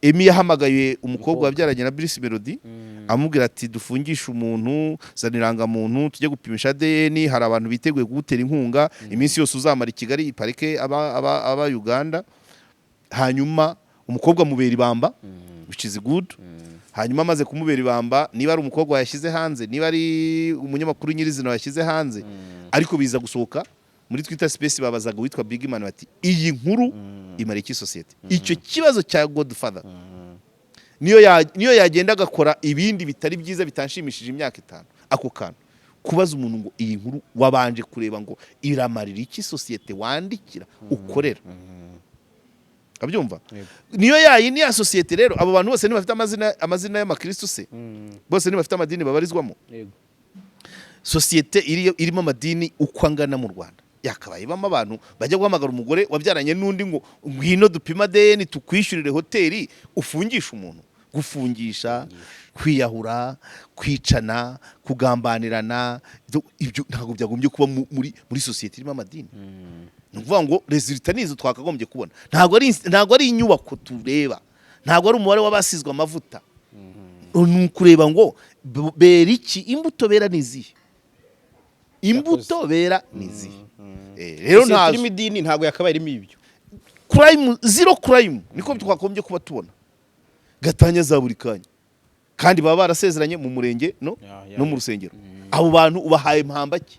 Emmy yahamagaye umukobwa wabyaranye na Bruce Melody, amubwira ati: "Dufungishe umuntu, zana irangamuntu tujye gupimisha ADN, hari abantu biteguye kugutera inkunga iminsi yose uzamara i Kigali, parike aba Uganda." Hanyuma umukobwa amubera ibamba, which is good. Hanyuma amaze kumubera ibamba, niba ari umukobwa yashyize hanze, niba ari umunyamakuru nyirizina yashyize hanze, ariko biza gusohoka muri Twitter Space, babazaga uwitwa Big Man bati: "Iyi nkuru imara iki sosiyete?" Icyo kibazo cya Godfather, niyo yagenda agakora ibindi bitari byiza bitanshimishije imyaka 5, ako kantu kubaza umuntu ngo: "Iyi nkuru wabanje kureba ngo iramarira iki sosiyete wandikira, ukorera?" Abyumva? Yego. Niyo yayi ni ya sosiyete. Rero abo bantu bose ntibafite amazina y'amakristo se? Bose ntibafite amadini babarizwamo? Yego. Sosiyete irimo amadini uko angana mu Rwanda yakabaye ibamo abantu bajya guhamagara umugore wabyaranye n'undi ngo: "Ngwino dupima ADN, tukwishyurire hoteli, ufungishe umuntu"? Gufungisha, kwiyahura, kwicana, kugambanirana, ibyo ntabwo byagombye kuba muri sosiyete irimo amadini. Ni ukuvuga ngo résultat ni izo twakagombye kubona. Ntabwo ari inyubako tureba, ntabwo ari umubare w'abasizwe amavuta, ni ukureba ngo bera iki? Imbuto bera ni izihe? Imbuto bera ni izihe? Rero Sosiyete ntazo. irimo idini ntabwo yakabaye irimo ibyo. Crime, zero crime, niko twagombye kuba tubona gatanya za buri kanya, kandi baba barasezeranye mu murenge no Ya, ya, no mu ya. rusengero. Abo bantu ubahaye impamba ki?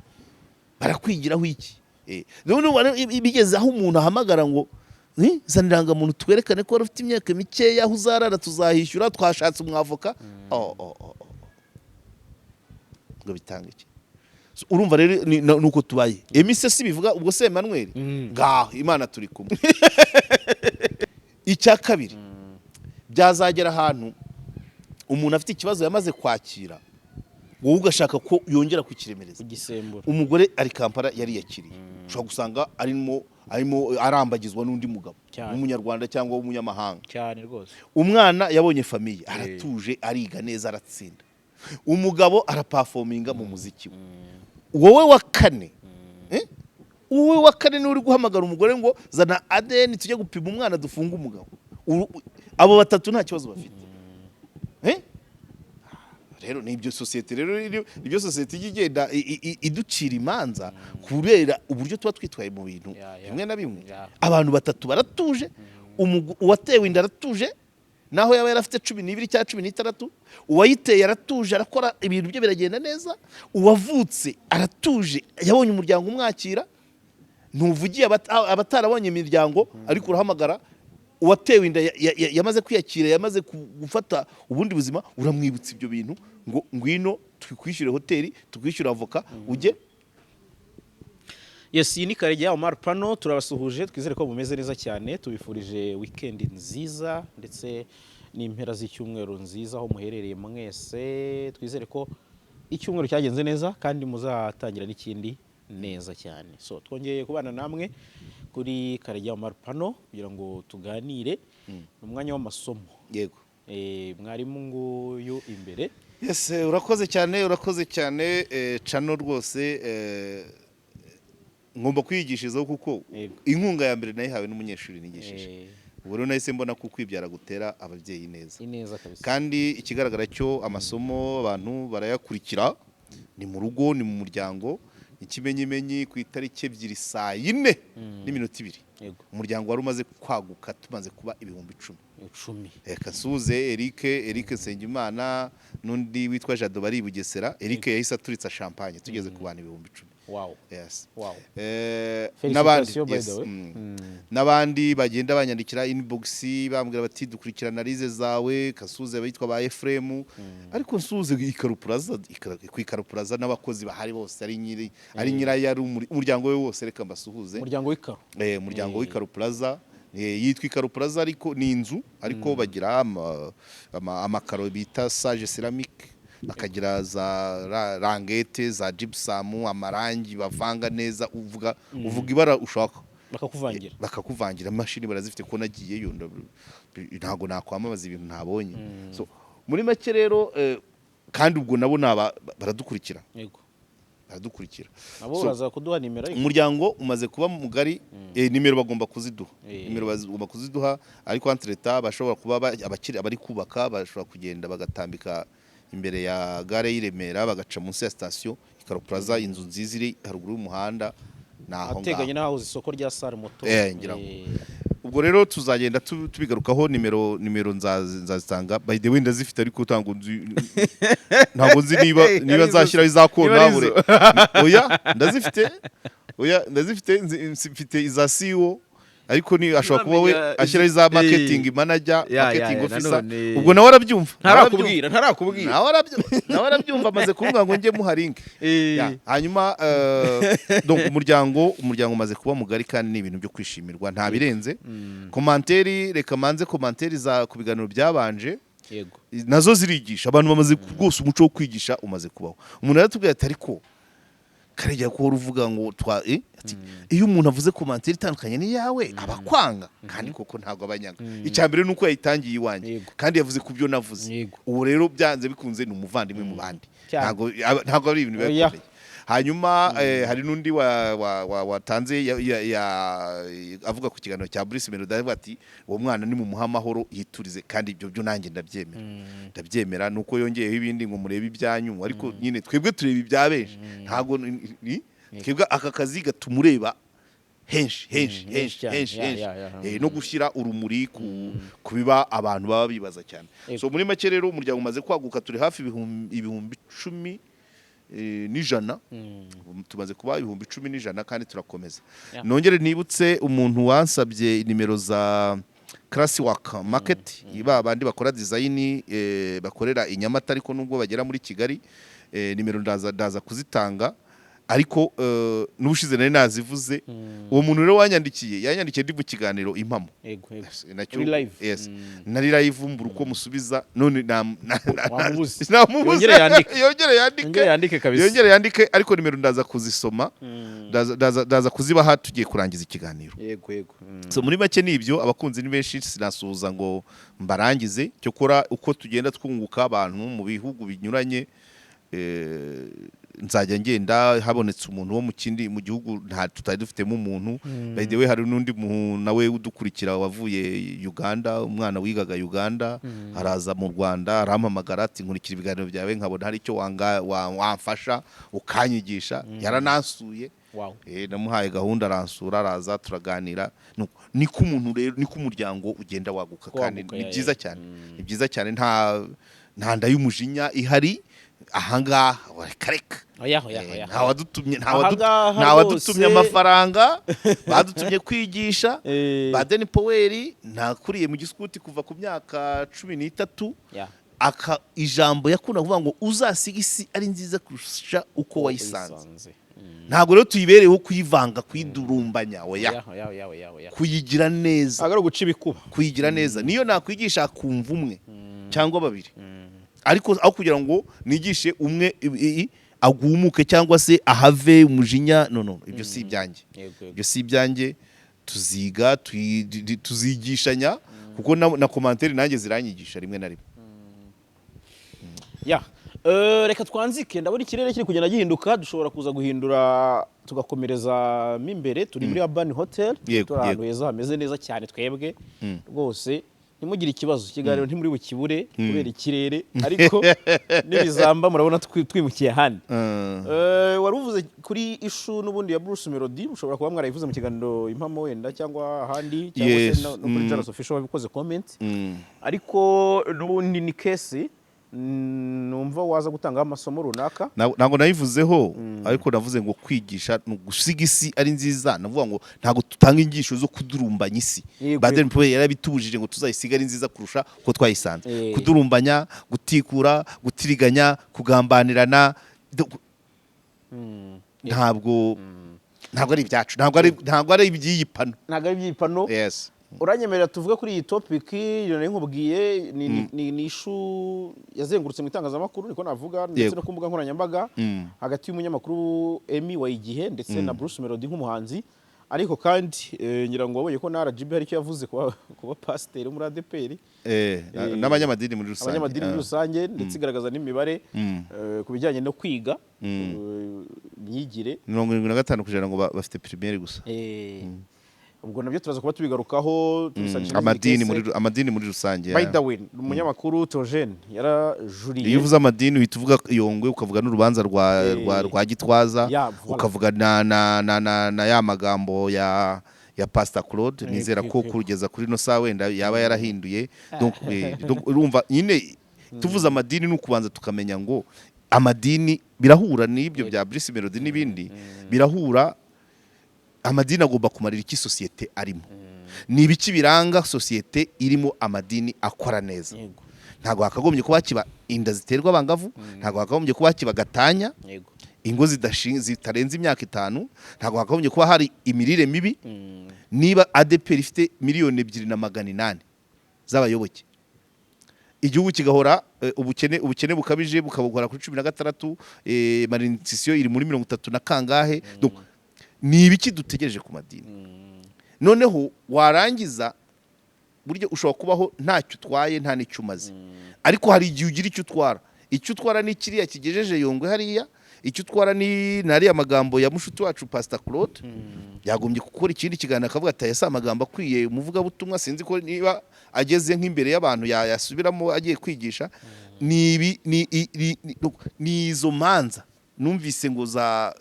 Barakwigiraho iki? None bigeze aho umuntu ahamagara ngo: "Zana irangamuntu twerekane ko wari ufite imyaka mikeya, aho uzarara tuzahishyura, twashatse umwavoka." Oh. Ngo bitanga iki? So, urumva rero nuko tubaye. Emmy se si bivuga ubwo se Emmanuel? Ngaho Imana turi kumwe. Icya kabiri, byazagera ahantu umuntu afite ikibazo yamaze kwakira, wowe ugashaka ko yongera kukiremereza. Kugisembura. Umugore ari Kampala, yariyakiriye, ushobora gusanga arimo arambagizwa n'undi mugabo w'umunyarwanda cyangwa w'umunyamahanga. Cyane rwose. Umwana yabonye famille, aratuje, ariga neza, aratsinda. Umugabo araperforminga mu muziki we. Wowe wa kane, eh? Wowe wa kane niwe uri guhamagara umugore ngo: "Zana ADN tujye gupima umwana, dufunge umugabo." Abo batatu nta kibazo bafite, eh? Rero nibyo sosiyete, rero nibyo sosiyete ijya igenda iducira imanza kubera uburyo tuba twitwaye mu bintu Ya. bimwe na bimwe. Abantu batatu baratuje, uwatewe inda aratuje naho yaba yarafite 12 cyangwa 16, uwayiteye aratuje, arakora, ibintu bye biragenda neza, uwavutse aratuje, yabonye umuryango umwakira. Ntuvugiye abatarabonye imiryango, ariko urahamagara uwatewe inda yamaze kwiyakira, yamaze gufata ubundi buzima, uramwibutsa ibyo bintu ngo: "Ngwino tukwishyure hoteli, tukwishyure avoka, ujye." Yes, iyi ni Karegeya Omar Pano. Turabasuhuje, twizere ko mumeze neza cyane. Tubifurije weekend nziza ndetse n'impera z'icyumweru nziza aho muherereye mwese. Twizere ko icyumweru cyagenze neza kandi muzatangira n'ikindi neza cyane. So twongeye kubana namwe kuri Karegeya Omar Pano kugira ngo tuganire. Ni umwanya w'amasomo. Yego. Mwarimu nguyu imbere. Yes, urakoze cyane, urakoze cyane. Cano rwose ngomba kwiyigishirizaho kuko inkunga ya mbere nayihawe n'umunyeshuri nigishije. Ubu rero nahise mbona ko kwibyara gutera ababyeyi neza. Ineza kabisa. Kandi ikigaragara cyo amasomo abantu barayakurikira, ni mu rugo, ni mu muryango. Ikimenyimenyi, ku itariki 2 saa 4:02, umuryango wari umaze kwaguka, tumaze kuba 10,000. 10. Reka nsuhuze Eric, Eric Nsengimana n'undi witwa Jado bari i Bugesera. Eric yahise aturitsa champagne tugeze ku bantu 10,000. Yes. N'abandi Félicitations, by yes, the way. N'abandi bagenda banyandikira inbox bambwira bati: "Dukurikirana analyse zawe." Kasuze abitwa ba Ephraim, ariko nsuhuze Ikarupuraza, ku Ikarupuraza n'abakozi bahari bose, ari nyirayo, ari umuryango we wose, reka mbasuhuze. Umuryango w'Ikaro. Umuryango w'Ikarupuraza. Yitwa Ikarupuraza ariko ni inzu, ariko bagira amakaro bita Sage Ceramic, bakagira za languette za gypsum, amarangi bavanga neza, uvuga ibara ushaka. Bakakuvangira. Bakakuvangira, imashini barazifite ko nagiyeyo, ntabwo nakwamamaza ibintu ntabonye. So muri make rero, kandi ubwo nabo baradukurikira. Baradukurikira. Nabo So, uraza kuduha nimero ariko. Umuryango umaze kuba mugari. Nimero bagomba kuziduha. Nimero bagomba kuziduha, ariko entre-temps bashobora kuba abakiri abari kubaka bashobora kugenda bagatambika imbere ya gare y'i Remera, bagaca munsi ya sitasiyo Ikaro Plaza, inzu nziza iri haruguru y'umuhanda, ni aho Ateganye ngaho. n'ahahoze isoko rya Sare Moto. Ngira ngo. Ubwo rero tuzagenda tubigarukaho. Nimero nzazitanga. By the way, ndazifite, ariko ntabwo nzi niba nzashyiraho iza kontabure. Oya, ndazifite. Oya, ndazifite. Mfite iza CEO, ariko ni ashobora kuba we Uzamenya ashyiraho iza marketing manager, marketing officer. Ubwo nawe arabyumva. Ntarakubwira, ntarakubwira. Nawe arabyumva, amaze kuvuga ngo njye muha link. Ya, hanyuma donc umuryango umaze kuba mugari kandi ni ibintu byo kwishimirwa, nta birenze. Commentaire, reka manze commentaire za ku biganiro byabanje, nazo zirigisha. Abantu bamaze rwose, umuco wo kwigisha umaze kubaho. Umuntu yaratubwiye ati: "Ariko Karegeya, ko uhora uvuga ngo twa ati, iyo umuntu avuze commentaire itandukanye n'iyawe aba akwanga." Kandi koko ntabwo abanyanga. Icya mbere ni uko yayitangiye iwanjye kandi yavuze ku byo navuze. Ubu rero byanze bikunze ni umuvandimwe mu bandi. Ntabwo ari ibintu biba bikomeye. Hanyuma hari n'undi watanze avuga ku kiganiro cya Bruce Melody, avuga ati: "Uwo mwana ni mumuha amahoro yiturize." Kandi ibyo byo nanjye ndabyemera, ndabyemera. Nuko yongeyeho ibindi ngo murebe ibyanyu, ariko nyine twebwe tureba ibya benshi. Ntabwo twebwe aka kazi gatuma ureba henshi henshi henshi henshi cyane. Henshi henshi. No gushyira urumuri ku biba abantu baba bibaza cyane. So muri make rero, umuryango umaze kwaguka, turi hafi 10,100. Tumaze kuba 10,100 kandi turakomeza. Nongere nibutse umuntu wansabye nimero za Classwork Market, ba bandi bakora design, bakorera i Nyamata ariko nubwo bagera muri Kigali. Nimero ndaza kuzitanga, ariko n'ubushize nari nazivuze. Uwo muntu rero wanyandikiye, yanyandikiye ndi mu kiganiro Impamo. Yego yego Nacyo Uri live. Yes. Nari live, mbura uko musubiza, none Wamubuze. Namubuze. Yongere yandike. Yongere yandike. Yongere yandike kabisa. Yongere yandike, ariko nimero ndaza kuzisoma, ndaza kuzibaha tugiye kurangiza ikiganiro. yego yego So muri make ni ibyo. Abakunzi ni benshi, sinasuhuza ngo mbarangize. Cyokora uko tugenda twunguka abantu mu bihugu binyuranye, nzajya ngenda habonetse umuntu wo mu kindi mu gihugu nta tutari dufitemo umuntu. By the way, hari n'undi muntu nawe udukurikira wavuye Uganda, umwana wigaga Uganda, araza mu Rwanda, arampamagara ati: "Nkurikira ibiganiro byawe, nkabona hari icyo wamfasha ukanyigisha." Yaranansuye. Namuhaye gahunda, aransura, araza turaganira. Niko umuntu rero, niko umuryango ugenda waguka kandi Waguka, ni byiza cyane, ni byiza cyane. Nta nda y'umujinya ihari ahangaha, reka reka. Oya, oya, oya. Nta wadutumye, Ahangaha nta wadutumye rwose. amafaranga, badutumye kwigisha. Baden Powell nakuriye mu giskuti kuva ku myaka 13. Aka ijambo yakunda kuvuga ngo: "Uzasiga isi ari nziza kurusha uko wayisanze." Wayisanze. Ntabwo rero tuyibereyeho kuyivanga, kuyidurumbanya, oya. Oya, oya, oya, oya, oya. Kuyigira neza. Ntabwo ari uguca ibikuba. Kuyigira neza, niyo nakwigisha akumva umwe cyangwa babiri, ariko aho kugira ngo nigishe umwe agumuke cyangwa se ahave umujinya, no, no, ibyo si ibyanjye. Yego. Ibyo si ibyanjye. Tuziga, tuzigishanya, kuko na commentaire nanjye ziranyigisha rimwe na rimwe. Ya. Reka twanzike, ndabona ikirere kiri kugenda gihinduka, dushobora kuza guhindura tugakomereza mo imbere. Turi muri Urban Hotel, turi ahantu heza hameze neza cyane. Twebwe rwose ntimugire ikibazo, ikiganiro ntimuri bukibure kubera ikirere, ariko nibizamba murabona twimukiye ahandi. Wari uvuze kuri issue n'ubundi ya Bruce Melody, mushobora kuba mwarayivuze mu kiganiro Impamo wenda cyangwa ahandi cyangwa se no kuri Jalas Official wabikoze comment, ariko n'ubundi ni case numva waza gutangaho amasomo runaka. Ntabwo nayivuzeho, ariko navuze ngo kwigisha ni ugusiga isi ari nziza. Navuga ngo ntabwo tutanga inyigisho zo kudurumbanya isi. Baden Powell yarabitubujije ngo tuzayisiga ari nziza kurusha uko twayisanze. Kudurumbanya, gutikura, gutiriganya, kugambanirana, ntabwo ari ibyacu, ntabwo ari iby'iyi pano. Ntabwo ari iby'ipano. Yes. Uranyemerera tuvuge kuri iyi topic iyo nari nkubwiye, ni issue yazengurutse mu itangazamakuru, niko navuga, ndetse no ku mbuga nkoranyambaga, hagati y'umunyamakuru Emmy wa Igihe ndetse na Bruce Melody nk'umuhanzi. Ariko kandi ngira ngo wabonye ko na RGB hari icyo yavuze ku bapasiteri bo muri ADEPR. N'abanyamadini muri rusange. Abanyamadini muri rusange, ndetse igaragaza n'imibare ku bijyanye no kwiga, imyigire. 75% ngo bafite primaire gusa. Ubwo nabyo turaza kuba tubigarukaho, tubisanisha n'izindi Amadini case. Muri amadini muri rusange. By the way, umunyamakuru Theogene yarajuriye. Iyo uvuze amadini uhita uvuga Yongwe, ukavuga n'urubanza rwa Gitwaza, Ya, voilà. ukavuga na ya magambo ya Pastor Claude. Nizera ko kugeza kuri no saa wenda yaba yarahinduye. Donc urumva nyine tuvuze amadini ni ukubanza tukamenya ngo amadini birahura n'ibyo bya Bruce Melody n'ibindi birahura. Amadini agomba kumarira iki sosiyete arimo? Ni ibiki biranga sosiyete irimo amadini akora neza? Ntabwo hakagombye kuba kiba inda ziterwa abangavu, ntabwo hakagombye kuba kiba gatanya, ingo zitarenze imyaka 5, ntabwo hakagombye kuba hari imirire mibi. Niba ADEPR ifite 2,800,000 z'abayoboke, igihugu kigahora ubukene bukabije bukabugora kuri 16, malnutrition iri muri 30 na kangahe. Donc, ni ibiki dutegereje ku madini? Noneho warangiza, buryo ushobora kubaho ntacyo utwaye, nta n'icyo umaze, ariko hari igihe ugira icyo utwara. Icyo utwara ni kiriya kigejeje Yongwe hariya. Icyo utwara ni nariya magambo ya mushuti wacu Pastor Claude. Yagombye gukora ikindi kiganiro akavuga ati: "Aya si amagambo akwiye umuvugabutumwa." Sinzi ko niba ageze nk'imbere y'abantu yayasubiramo agiye kwigisha. Ni ibi, ni izo manza numvise ngo za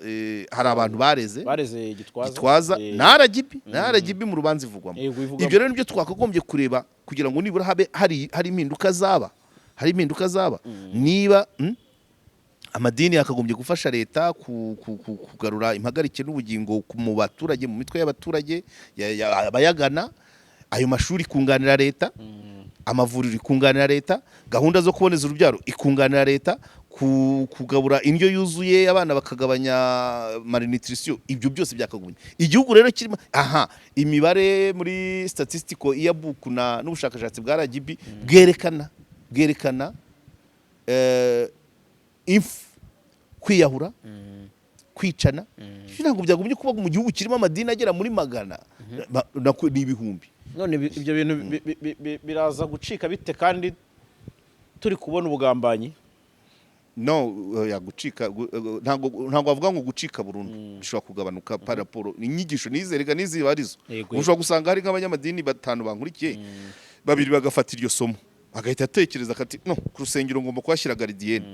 hari abantu bareze. Bareze Gitwaza. Gitwaza na RGB, na RGB mu rubanza ivugwamo. Yego, ivugwamo. Ibyo rero nibyo twakagombye kureba kugira ngo nibura habe hari impinduka zaba, hari impinduka zaba. Niba amadini yakagombye gufasha leta kugarura impagarike n'ubugingo mu baturage, mu mitwe y'abaturage abayagana ayo mashuri, kunganira leta, amavuriro ikunganira leta, gahunda zo kuboneza urubyaro ikunganira leta, kugabura indyo yuzuye, abana bakagabanya malnutrition, ibyo byose byakagombye. Igihugu rero kirimo aha imibare muri statistical yearbook na n'ubushakashatsi bwa RGB bwerekana impfu, kwiyahura, kwicana. Ibyo ntabwo byagombye kuba mu gihugu kirimo amadini agera muri magana ni ibihumbi. None ibyo bintu biraza gucika bite kandi turi kubona ubugambanyi? No, ya gucika ntabwo bavuga ngo gucika burundu, bishobora kugabanuka par rapport ni inyigisho nizerega niziba arizo. Ushobora gusanga hari nk'abanyamadini batanu bankurikiye, babiri bagafata iryo somo, agahita atekereza akati: "No ku rusengero ngomba kuhashyira gardienne."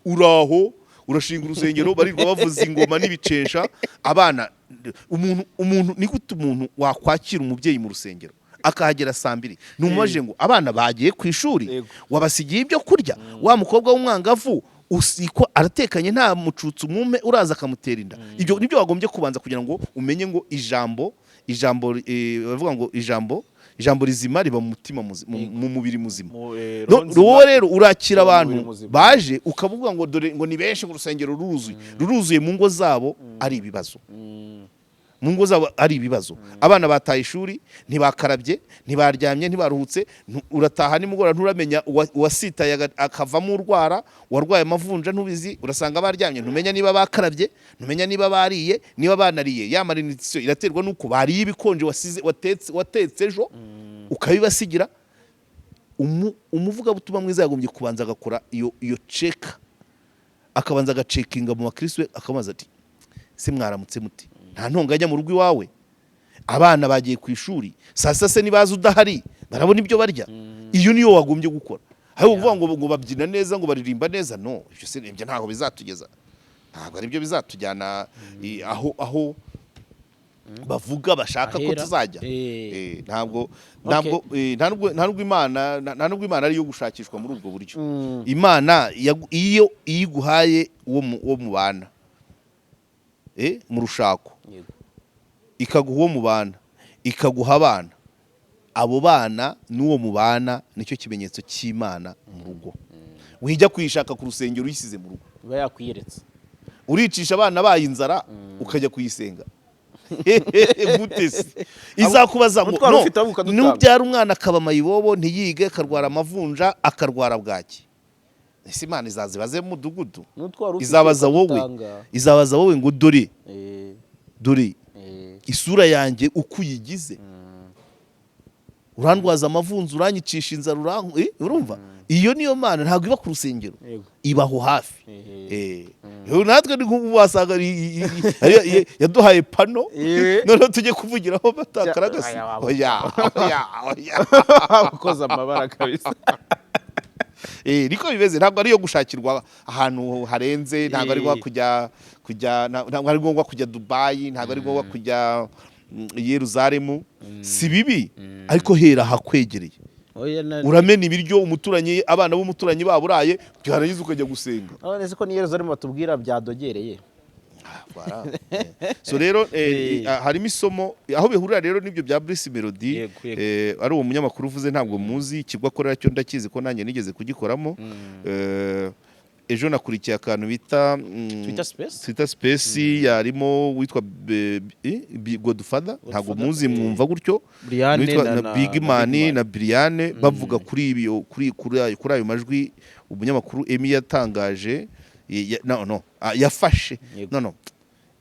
Uraho urashinga urusengero, barirwa bavuza ingoma n'ibicensha abana. Umuntu ni gute umuntu wakwakira umubyeyi mu rusengero akahagera saa 2, numubaje ngo abana bagiye ku ishuri, wabasigiye ibyo kurya? Wa mukobwa w'umwangavu usiko aratekanye, nta mucutsi umwume uraza akamutera inda. Ibyo nibyo wagombye kubanza kugira ngo umenye ngo ijambo bavuga ngo ijambo rizima riba mu mutima mu mubiri muzima. Mu No, roho nzima. Wowe rero urakira Mu mubiri abantu muzima. baje, ukavuga ngo dore ngo ni benshi, ngo urusengero ruruzuye, mu ngo zabo ari ibibazo, mu ngo zabo ari ibibazo. Abana bataye ishuri, ntibakarabye, ntibaryamye, ntibaruhutse. Urataha nimugoroba, nturamenya uwasitaye akavamo urwara, uwarwaye amavunja ntubizi. Urasanga baryamye, ntumenya niba bakarabye, ntumenya niba bariye, niba banariye. Ya malnutrition iraterwa n'uko bariye ibikonje wasize, watetse ejo ukabibasigira. Umuvugabutumwa mwiza yagombye kubanza agakora iyo check, akabanza agacheckinga mu bakristo be, akabaza ati: "Se mwaramutse muti? Nta ntonganya mu rugo iwawe? Abana bagiye ku ishuri saa sita se nibaza udahari barabona ibyo barya?" Iyo niyo wagombye gukora. Ahubwo kuvuga ngo babyina neza, ngo baririmba neza, no ibyo se ibyo ntabwo bizatugeza, ntabwo ari byo bizatujyana aho bavuga bashaka ko Ahera. tuzajya. Ntabwo nta nubwo Imana ari iyo gushakishwa muri ubwo buryo. Imana iyo iguhaye uwo mubana mu rushako, ikaguha uwo mubana, ikaguha abana, abo bana n'uwo mubana nicyo kimenyetso cy'Imana mu rugo. Wijya kuyishaka ku rusengero uyisize mu rugo. Iba yakwiyeretse. Uricisha abana bayo inzara ukajya kuyisenga gute se? Izakubaza ngo Umutwaro no ufite ahubwo ukadutanga. Nubyara umwana akaba mayibobo, ntiyige, akarwara amavunja, akarwara bwaki, ese Imana izazibaze mu mudugudu? N'utwaro ufite Izabaza wowe. ukadutanga. Izabaza wowe ngo dore, dore. Isura yanjye uko uyigize, urandwaza amavunja, uranyicisha inzara, urumva iyo niyo Mana ntabwo iba ku rusengero, ibaho hafi. Eh, natwe ni nk'ubu wasanga yaduhaye pano, noneho tujye kuvugiraho batakaragasi. Oya, Oya, oya, oya. Ukoze amabara kabisa. Eh, niko bimeze. Ntabwo ari iyo gushakirwa ahantu harenze, ntabwo ari ngombwa kujya ntabwo ari ngombwa kujya Dubayi, ntabwo ari ngombwa kujya i Yeruzalemu. Si bibi, ariko hera ahakwegereye. Oya, na Uramena ibiryo umuturanyi, abana b'umuturanyi baburaye, byarangiza ukajya gusenga. None se ko ni Yerusalemu batubwira byadogereye? Voilà. So rero harimo isomo aho bihurira rero n'ibyo bya Bruce Melody. Yego, yego. Ari uwo munyamakuru uvuze, ntabwo muzi. Ikigo akorera cyo ndakizi ko nanjye nigeze kugikoramo. Ejo nakurikiye akantu bita Twitter Space? Twitter Space, yarimo witwa Godfather, ntabwo Godfather, muzi, mwumva gutyo. Brian witwa na na Big na Man Big Man. Na Brian, bavuga kuri ibyo, kuri ayo majwi umunyamakuru Emmy yatangaje, no no, yafashe. No no,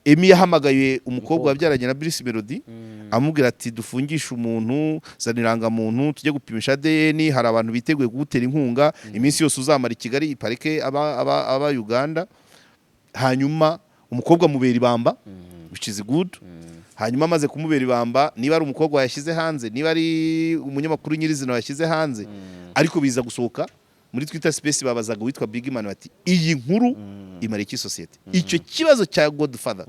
Emmy yahamagaye umukobwa Umukobwa. wabyaranye na Bruce Melody, amubwira ati: "Dufungishe umuntu, zana irangamuntu, tujye gupimisha ADN, hari abantu biteguye kugutera inkunga, iminsi yose uzamara i Kigali parike aba Uganda." Hanyuma umukobwa amubera ibamba, which is good. Hanyuma amaze kumubera ibamba, niba ari umukobwa wayashyize hanze, niba ari umunyamakuru nyirizina wayashyize hanze, ariko biza gusohoka muri Twitter Space. Babazaga witwa Big Man bati: "Iyi nkuru imara iki sosiyete?" Icyo kibazo cya Godfather,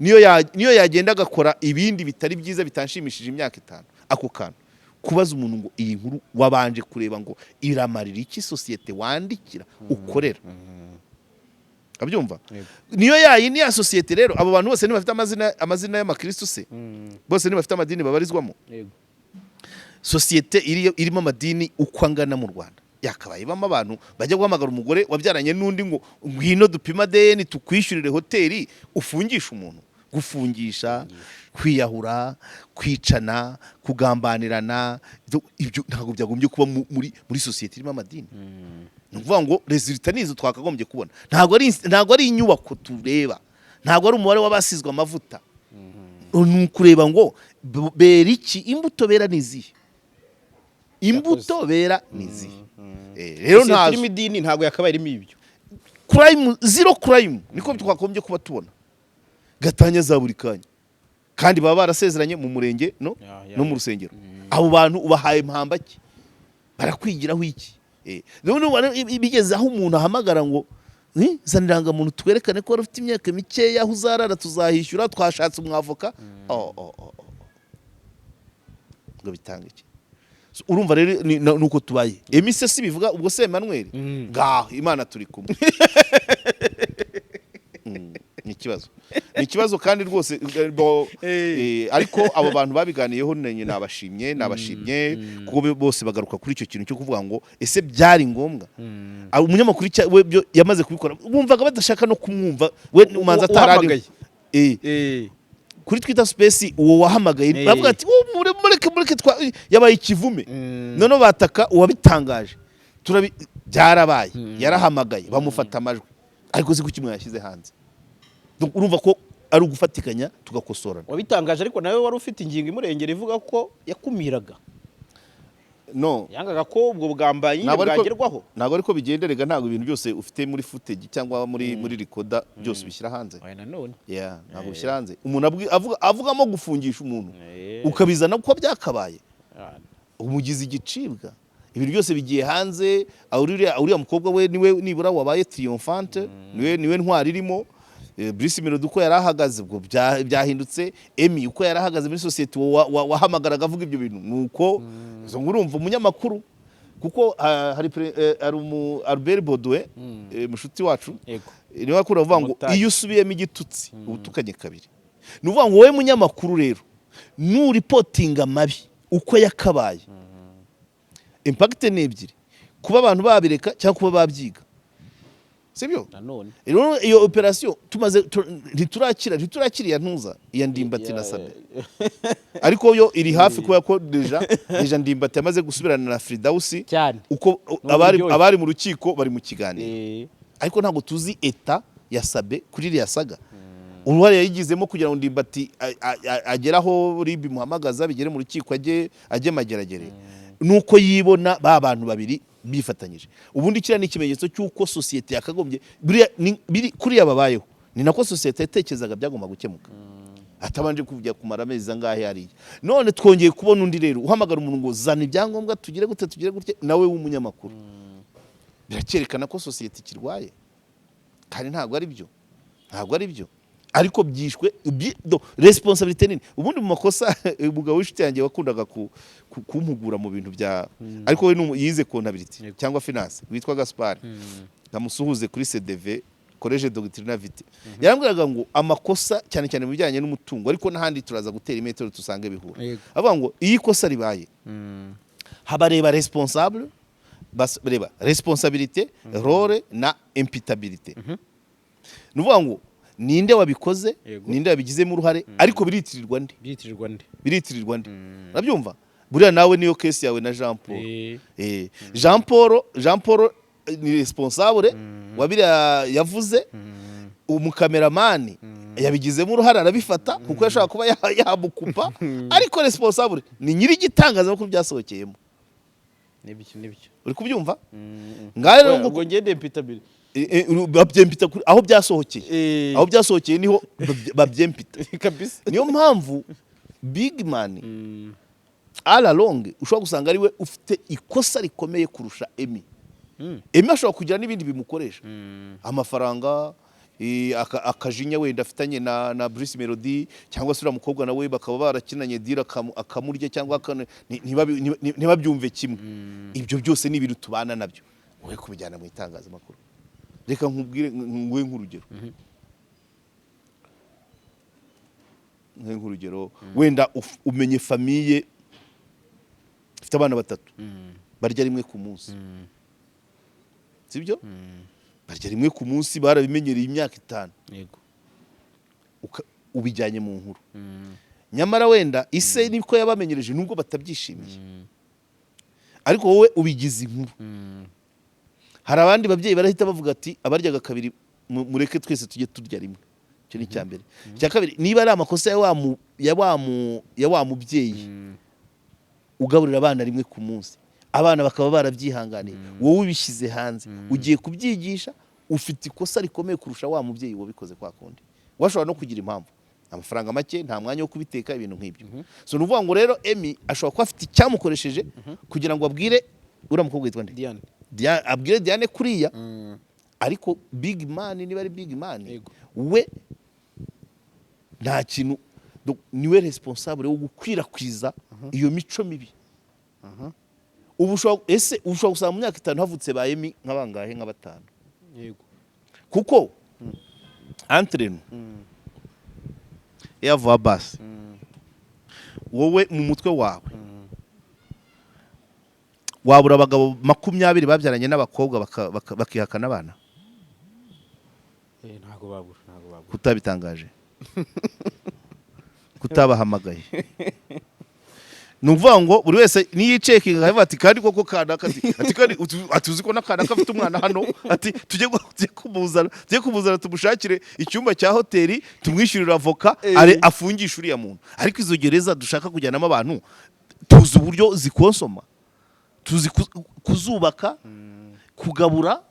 niyo yagenda agakora ibindi bitari byiza bitanshimishije imyaka 5, ako kantu kubaza umuntu ngo: "Iyi nkuru wabanje kureba ngo iramarira iki sosiyete wandikira, ukorera?" Abyumva? Yego. Niyo yayi ni ya sosiyete rero. Abo bantu bose ntibafite amazina y'amakristo se? Bose ntibafite amadini babarizwamo? Yego. Sosiyete irimo amadini uko angana mu Rwanda yakabaye ibamo abantu bajya guhamagara umugore wabyaranye n'undi ngo: "Ngwino dupima ADN, tukwishyurire hoteli, ufungishe umuntu." Gufungisha, kwiyahura, kwicana, kugambanirana, ibyo ntabwo byagombye kuba muri sosiyete irimo amadini. Ni ukuvuga ngo résultat ni izo twakagombye kubona. Ntabwo ari inyubako tureba, ntabwo ari umubare w'abasizwe amavuta, ni ukureba ngo bera iki? Imbuto bera ni izihe? Imbuto bera ni izihe? Rero Sosiyete ntazo irimo idini ntabwo yakabaye irimo ibyo. Crime, zero crime, niko twagombye kuba tubona. Gatanya za buri kanya, kandi baba barasezeranye mu murenge no Ya, ya, no mu ya. rusengero. Abo bantu ubahaye mpamba ki? Barakwigiraho iki? None bigeze aho umuntu ahamagara ngo: "Zana irangamuntu twerekane ko wari ufite imyaka mikeya, aho uzarara tuzahishyura, twashatse umwavoka." Oh. Ngo bitanga iki? So, urumva rero nuko tubaye. Emise si bivuga ubwo se Emmanuel? Ngaho Imana turi kumwe. Ni ikibazo, ni ikibazo kandi rwose, ariko abo bantu babiganiyeho nabashimye, nabashimye, kuko bose bagaruka kuri icyo kintu cyo kuvuga ngo: "Ese byari ngombwa?" Umunyamakuru we byo yamaze kubikora, bumvaga badashaka no kumwumva we, umanza atarari Uhamagaye. Kuri Twitter Space uwo wahamagaye bavuga ati: "Oh, mureke, mureke, twa yabaye ikivume." Noneho bataka uwabitangaje. Turabi byarabaye, yarahamagaye, bamufata amajwi, ariko si kuki mwayashyize hanze? Donc, urumva ko ari ugufatikanya tugakosorana. Wabitangaje ariko nawe wari ufite ingingo imurengera ivuga ko yakumiraga, No. yangaga ko ubwo bugambanyi Ntabwo ariko- bwagerwaho. Ntabwo ariko bigenderega. Ntabwo ibintu byose ufite muri footage cyangwa muri recorder byose ubishyira hanze. Oya, nanone. Yeah, ntabwo ubishyira hanze. Umuntu avugamo gufungisha umuntu, ukabizana uko byakabaye, umugize igicibwa, ibintu byose bigiye hanze. Uriya mukobwa we niwe nibura wabaye triomphante, niwe ntwari irimo. Bruce Melody uko yari ahagaze ubwo byahindutse. Emmy uko yari ahagaze muri sosiyete, uwo wahamagaraga avuga ibyo bintu, nuko izo ngo urumva umunyamakuru, kuko hari umu Albert Baudouin, mushuti wacu, niwe akunda kuvuga ngo Umutari. iyo usubiyemo igitutsi uba utukanye kabiri. Ni ukuvuga ngo wowe munyamakuru rero nuripotinga amabi uko yakabaye, impact ni ebyiri: kuba abantu babireka cyangwa kuba babyiga, sibyo? Nanone. Rero iyo operation tumaze ntiturakira iya ntuza, iya Ndimbati na Sabe, ariko yo iri hafi, kubera ko déjà Ndimbati yamaze gusubirana na Fridausi Cyane. uko Ni abari uburyohe. abari mu rukiko bari mu kiganiro, ariko ntabwo tuzi état ya Sabe kuri iriya saga. Uruhare yayigizemo kugira ngo Ndimbati agere aho RIB imuhamagaza, bigere mu rukiko, ajye Mageragere, nuko yibona ba bantu babiri bifatanyije. Ubundi kiriya ni ikimenyetso cy'uko sosiyete yakagombye buriya kuriya babayeho, ni nako sosiyete yatekerezaga byagomba gukemuka, atabanje kujya kumara amezi angahe hariya. None twongeye kubona undi rero uhamagara umuntu ngo zana ibyangombwa, tugire gute, tugire gutya, nawe w'umunyamakuru. Biracyerekana ko sosiyete ikirwaye, kandi ntabwo ari byo, ntabwo ari byo. Ariko byishwe responsabilité nini. Ubundi mu makosa, umugabo w'inshuti yanjye wakundaga kumpugura mu bintu bya, ariko we yize comptabilité cyangwa finance, witwa Gaspard, ndamusuhuze, kuri CDV, Collège Doctrina Vitae, yarambwiraga ngo amakosa cyane cyane mu bijyanye n'umutungo, ariko n'ahandi turaza gutera imetero tusange bihura. Avuga ngo iyo ikosa ribaye, habareba responsable, reba responsabilité, rôle na imputabilité. Ni ukuvuga ngo ninde wabikoze, ninde wabigizemo uruhare, ariko biritirirwa nde? Byitirirwa nde? Biritirirwa nde? Urabyumva? Buriya nawe niyo case yawe na Jean Paul. Jean Paul ni responsable wa biriya yavuze. Umukameramani yabigizemo uruhare, arabifata kuko yashobora kuba yamukupa, ariko responsable ni nyiri igitangazamakuru byasohokeyemo. Nibyo, nibyo. Uri kubyumva? Ngaho rero Oya, ngo ubwo ngende imputability. Babyempita aho byasohokeye. Aho byasohokeye niho babyempita. Niyo mpamvu Big Man all along ushobora gusanga ari we ufite ikosa rikomeye kurusha Emmy. Emmy ashobora kugira n'ibindi bimukoresha amafaranga, akajinya wenda afitanye na Bruce Melody, cyangwa se uriya mukobwa nawe bakaba barakinanye deal akamurya, cyangwa ntibabyumve kimwe. Ibyo byose ni ibintu tubana nabyo, wowe kubijyana mu itangazamakuru. Reka nkubwire, nguhe nk'urugero, wenda umenye famille ifite abana batatu barya rimwe ku munsi, sibyo? Barya rimwe ku munsi, barabimenyereye imyaka 5. Ubijyanye mu nkuru, nyamara wenda ise niko yabamenyereje, nubwo batabyishimiye, ariko wowe ubigize inkuru. Hari abandi babyeyi barahita bavuga ati abaryaga kabiri mureke twese tujye turya rimwe. Icyo ni icya mbere. Icya kabiri, niba ari amakosa ya wa mubyeyi ugaburira abana rimwe ku munsi, abana bakaba barabyihanganiye, wowe ubishyize hanze ugiye kubyigisha, ufite ikosa rikomeye kurusha wa mubyeyi wabikoze kwa kundi. Washobora no kugira impamvu, amafaranga make, nta mwanya wo kubiteka, ibintu nk'ibyo. So ni ukuvuga ngo rero Emmy ashobora kuba afite icyamukoresheje kugira ngo abwire uriya mukobwa witwa nde? Diane. Abwire Diane kuriya, ariko Big Man, niba ari Big Man, we nta kintu, niwe responsable wo gukwirakwiza iyo mico mibi. Ubu ushobora, ese ushobora gusanga mu myaka 5 havutse ba Emmy nka bangahe? Nka batanu. Kuko entre nous, yavuga basi, wowe mu mutwe wawe wabura abagabo 20 babyaranye n'abakobwa bakihakana abana? Ntabwo babura, ntabwo babura. Kutabitangaje, kutabahamagaye, ni ukuvuga ngo buri wese niyicekinga akavuga ati kandi koko kanaka, ati kandi ati uzi ko n'akanaka afite umwana hano, ati tujye kumuzana tumushakire icyumba cya hoteli, tumwishyurire avoka, are afungishe uriya muntu. Ariko izo gereza dushaka kujyanamo abantu, tuzi uburyo zikonsoma, tuzi kuzubaka, kugabura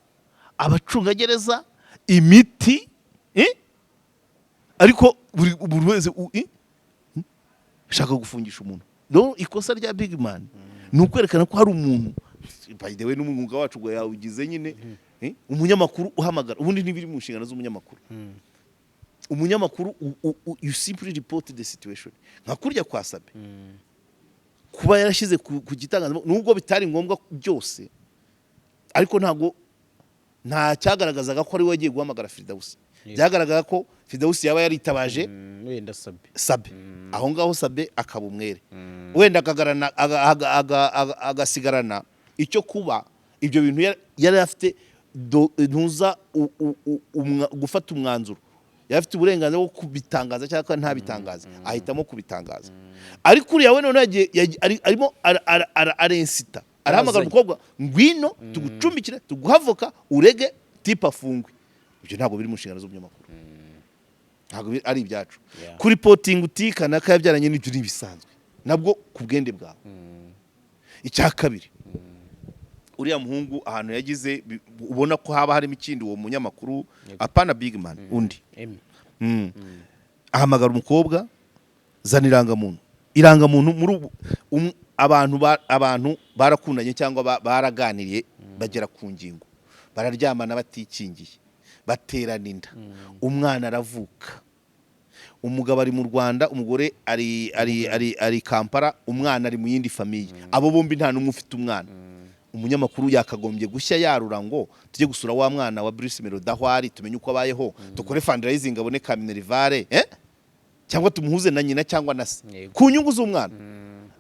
abacungagereza, imiti, eh? Ariko buri wese shaka gufungisha umuntu. No ikosa rya Big Man ni ukwerekana ko hari umuntu, by the way, n'umwuga wacu ngo yawugize nyine, umunyamakuru uhamagara. Ubundi ntibiri mu nshingano z'umunyamakuru. Umunyamakuru you simply report the situation, nka kurya kwa Sabe kuba yarashyize ku gitangazamakuru, nubwo bitari ngombwa byose, ariko ntabwo nta cyagaragazaga ko ari we wagiye guhamagara Firidausi. Byagaragaza ko Firidausi yaba yaritabaje Wenda Sabe. Sabe. Aho ngaho Sabe akaba umwere, wenda agasigarana icyo kuba ibyo bintu yari afite ntuza gufata umwanzuro, yari afite uburenganzira bwo kubitangaza cyangwa ntabitangaza, ahitamo kubitangaza. Ariko uriya we noneho arimo arensita, arahamagara Arazanye. umukobwa, ngwino tugucumbikire, tuguhe avoka, urege type afungwe. Ibyo ntabwo biri mu nshingano z'umunyamakuru. Ntabwo ari ibyacu. Yeah. Kureportinga uti kanaka yabyaranye n'ibyo ni ibisanzwe nabwo ku bwende bwawe. Icya kabiri, uriya muhungu ahantu yagize ubona ko haba harimo ikindi, uwo munyamakuru, apana Big Man, undi. Emmy. Ahamagara umukobwa, zana irangamuntu. Irangamuntu muri ubu abantu barakundanye cyangwa baraganiriye, bagera ku ngingo, bararyamana batikingiye, baterana inda, umwana aravuka. Umugabo ari mu Rwanda, umugore ari Kampala, umwana ari mu yindi famille. Abo bombi nta n'umwe ufite umwana. Umunyamakuru yakagombye gushya yarura ngo tujye gusura wa mwana wa Bruce Melody aho ari, tumenye uko abayeho, dukore fundraising abone ka minerval, cyangwa tumuhuze na nyina cyangwa na se, ku nyungu z'umwana.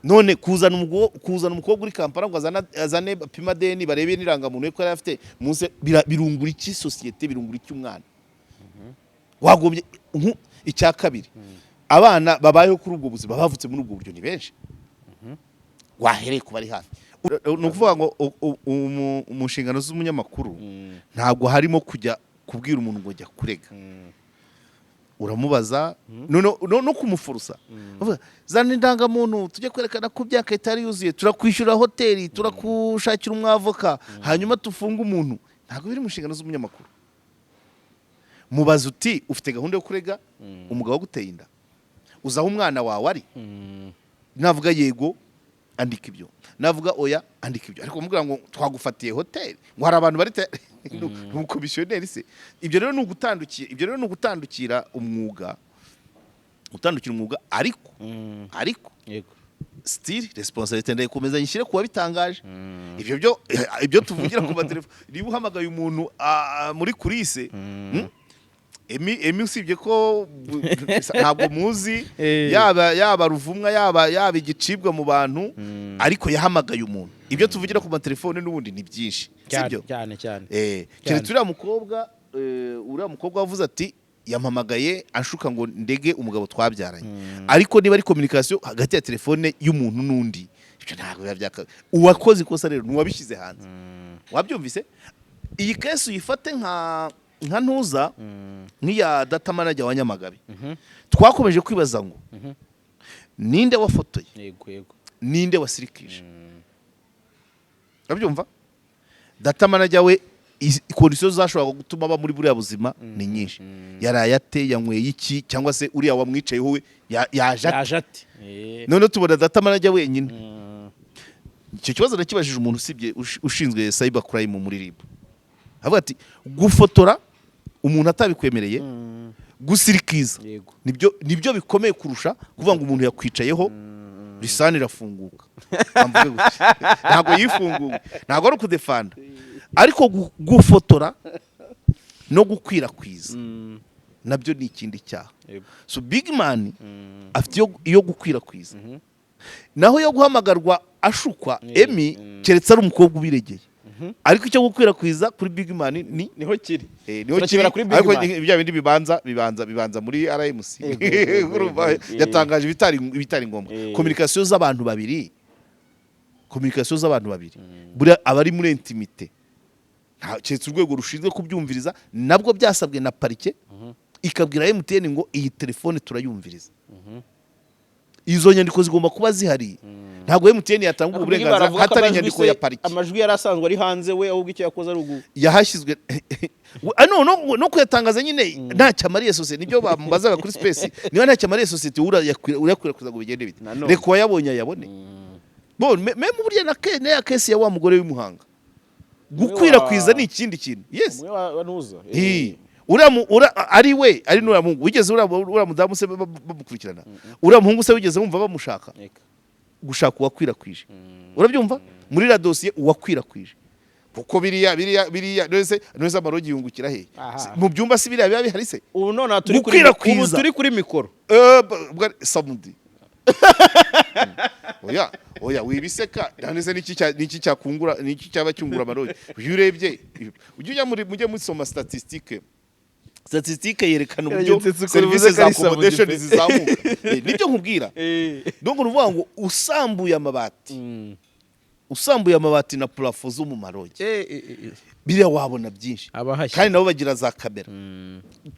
None kuzana umukobwa uri Kampala ngo azane pima ADN, barebe n'irangamuntu ye ko yari afite munsi, birungura iki sosiyete? Birungura iki umwana? Wagombye icya kabiri, abana babayeho kuri ubwo buzima, bavutse muri ubwo buryo ni benshi. Wahereye ku bari hafi. Ni ukuvuga ngo mu nshingano z'umunyamakuru ntabwo harimo kujya kubwira umuntu ngo jya kurega. Uramubaza no kumuforsa. Uvuga, zana indangamuntu tujye kwerekana ko imyaka itari yuzuye, turakwishyura hoteli, turakushakira umwavoka, hanyuma tufunge umuntu. Ntabwo biri mu nshingano z'umunyamakuru. Mubaza uti ufite gahunda yo kurega umugabo waguteye inda? Uzi aho umwana wawe ari? Navuga yego, andika ibyo. Navuga oya, andika ibyo. Ariko mubwira ngo twagufatiye hoteli, ngo hari abantu bari ni umukomisiyoneri se? Ibyo rero ni ugutandukira umwuga, gutandukira umwuga. Ariko still responsabilité ndayikomeza nyishyire ku wabitangaje. Ibyo byo, ibyo tuvugira ku matelefone, niba uhamagaye umuntu muri coulisses, Emi, usibye ko ntabwo muzi, yaba ruvumwa, yaba igicibwa mu bantu, ariko yahamagaye umuntu. Ibyo tuvugira ku matelefone n'ubundi ni byinshi. Cyane. Sibyo? Cyane cyane. Keretse uriya mukobwa wavuze ati yampamagaye anshuka ngo ndege umugabo twabyaranye. Ariko niba ari communication hagati ya telefone y'umuntu n'undi, ibyo ntabwo biba byaka. Uwakoze ikosa rero ni uwabishyize hanze. Wabyumvise? Iyi case uyifate nka ntuza, nk'iya data manager wa Nyamagabe. Twakomeje kwibaza ngo ninde wafotoye, yego yego ninde wasirikije? Urabyumva? Data manager we, conditions zashoboraga gutuma aba muri buriya buzima ni nyinshi. Yaraye ate? Yanyweye iki? Cyangwa se uriya wamwicayeho we yaje ate? Yaje ate? Noneho tubona data manager wenyine. Icyo kibazo nakibajije umuntu usibye ushinzwe cyber crime muri RIB, avuga ati gufotora umuntu atabikwemereye, gusirikiza, nibyo bikomeye kurusha kuvuga ngo umuntu yakwicayeho, lisani irafunguka. Amvuge gutya. Ntabwo yifunguye, ntabwo ari ukudefanda, ariko gufotora no gukwirakwiza nabyo ni ikindi cyaha. So Big Man afite iyo gukwirakwiza, naho yo guhamagarwa ashukwa, Emi, keretse ari umukobwa ubiregeye. Ariko icyo gukwirakwiza kuri Big Man ni Niho kiri. Niho Turakibera kiri. kuri Big Ariko Man. bya bindi bibanza muri RMC. Yego, yego, Urumva, yego. yatangaje ibitari ngombwa. Communication z'abantu babiri buriya abari muri intimité, keretse urwego rushinzwe kubyumviriza, nabwo byasabwe na parike, ikabwira MTN ngo iyi telefone turayumviriza. Izo nyandiko zigomba kuba zihari. Ntabwo MTN yatanga ubwo burenganzira Baravuga ko hatari amajwi inyandiko ya parike. Amajwi yari asanzwe ari hanze, we ahubwo icyo yakoze ari ugu Yahashyizwe. No kuyatangaza nyine ntacyo amariye sosiyete. Nibyo bamubazaga kuri space, niba ntacyo amariye sosiyete, urayakwirakwiza ngo bigende bite? Nanone. Reka uwayabonye ayabone. Bon, même burya na ya case ya wa mugore w'imuhanga, gukwirakwiza ni ikindi kintu, yes. Umwe wa ntuza. Uriya ari we, ari n'uriya muhungu wigeze, uriya mudamu se bamukurikirana? Uriya muhungu se wigeze wumva bamushaka? Reka. Gushaka uwakwirakwije, urabyumva? Muri la dosiye uwakwirakwije, kuko biriya none se amarogi yungukira he? Aha. Mu byumba si biriya biba bihari se? Ubu none turi kuri Gukwirakwiza. ubu turi kuri mikoro. Samudi, oya oya, wibiseka. None se niki cyakungura, niki cyaba cyungura amarogi? Iyo urebye, ujye ujya muri, mujye musoma statistique. Statistique yerekana uburyo Yarageze ukuntu serivisi uvuze ko za ari Samudi accommodation pe. zizamuka. Nibyo nkubwira. Donc ni ukuvuga ngo usambuye amabati. Usambuye amabati na plafond zo mu ma lodge, biriya wabona byinshi. Abahashya. Kandi nabo bagira za kamera.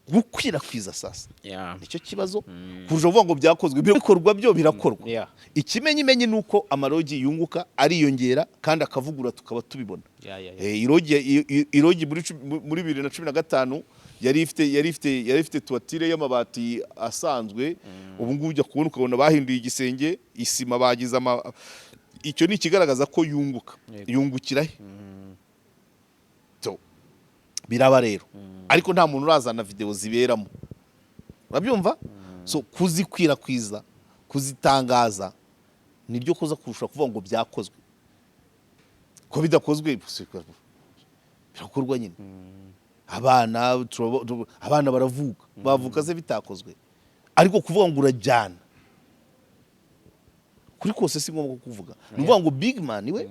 Gukwirakwiza sasa nicyo kibazo kurusha kuvuga ngo byakozwe. Bikorwa byo birakorwa. Ikimenyimenyi ni uko ama lodge yunguka, ariyongera kandi akavugura, tukaba tubibona. I lodge muri 2015 yari ifite toiture y'amabati asanzwe. Ubu ngubu ujya kubona ukabona bahinduye igisenge, isima bagize ama, icyo ni ikigaragaza ko yunguka. Yungukira he? So, biraba rero, ariko nta muntu urazana video ziberamo, urabyumva? So kuzikwirakwiza, kuzitangaza niryo koza kurusha kuvuga ngo byakozwe. Ko bidakozwe, birakorwa nyine. Abana abana baravuka, bavuka se bitakozwe? Ariko kuvuga ngo urajyana kuri kose si ngombwa kuvuga. Ni ukuvuga ngo big man we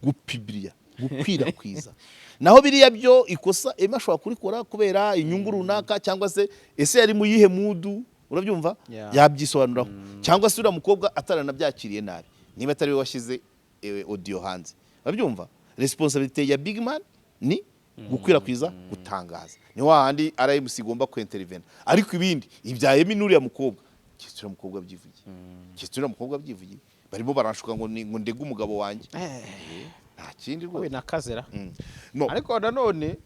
gupibiriya, gukwirakwiza, naho biriya byo ikosa Emmy ashobora kurikora kubera inyungu runaka, cyangwa se ese yari mu yihe mood, urabyumva? Yabyisobanuraho, cyangwa se uriya mukobwa ataranabyakiriye nabi, niba atari we washyize audio hanze, urabyumva? Responsabilité ya big man ni gukwirakwiza, gutangaza, ni hahandi RMC igomba kwintervena. Ariko ibindi ibya Emmy n'uriya mukobwa, keretse uriya mukobwa abyivugiye, keretse uriya mukobwa abyivugiye, barimo baranshuka ngo ngo ndege umugabo wanjye, nta kindi We rwose. Na kazera. No. Ariko nanone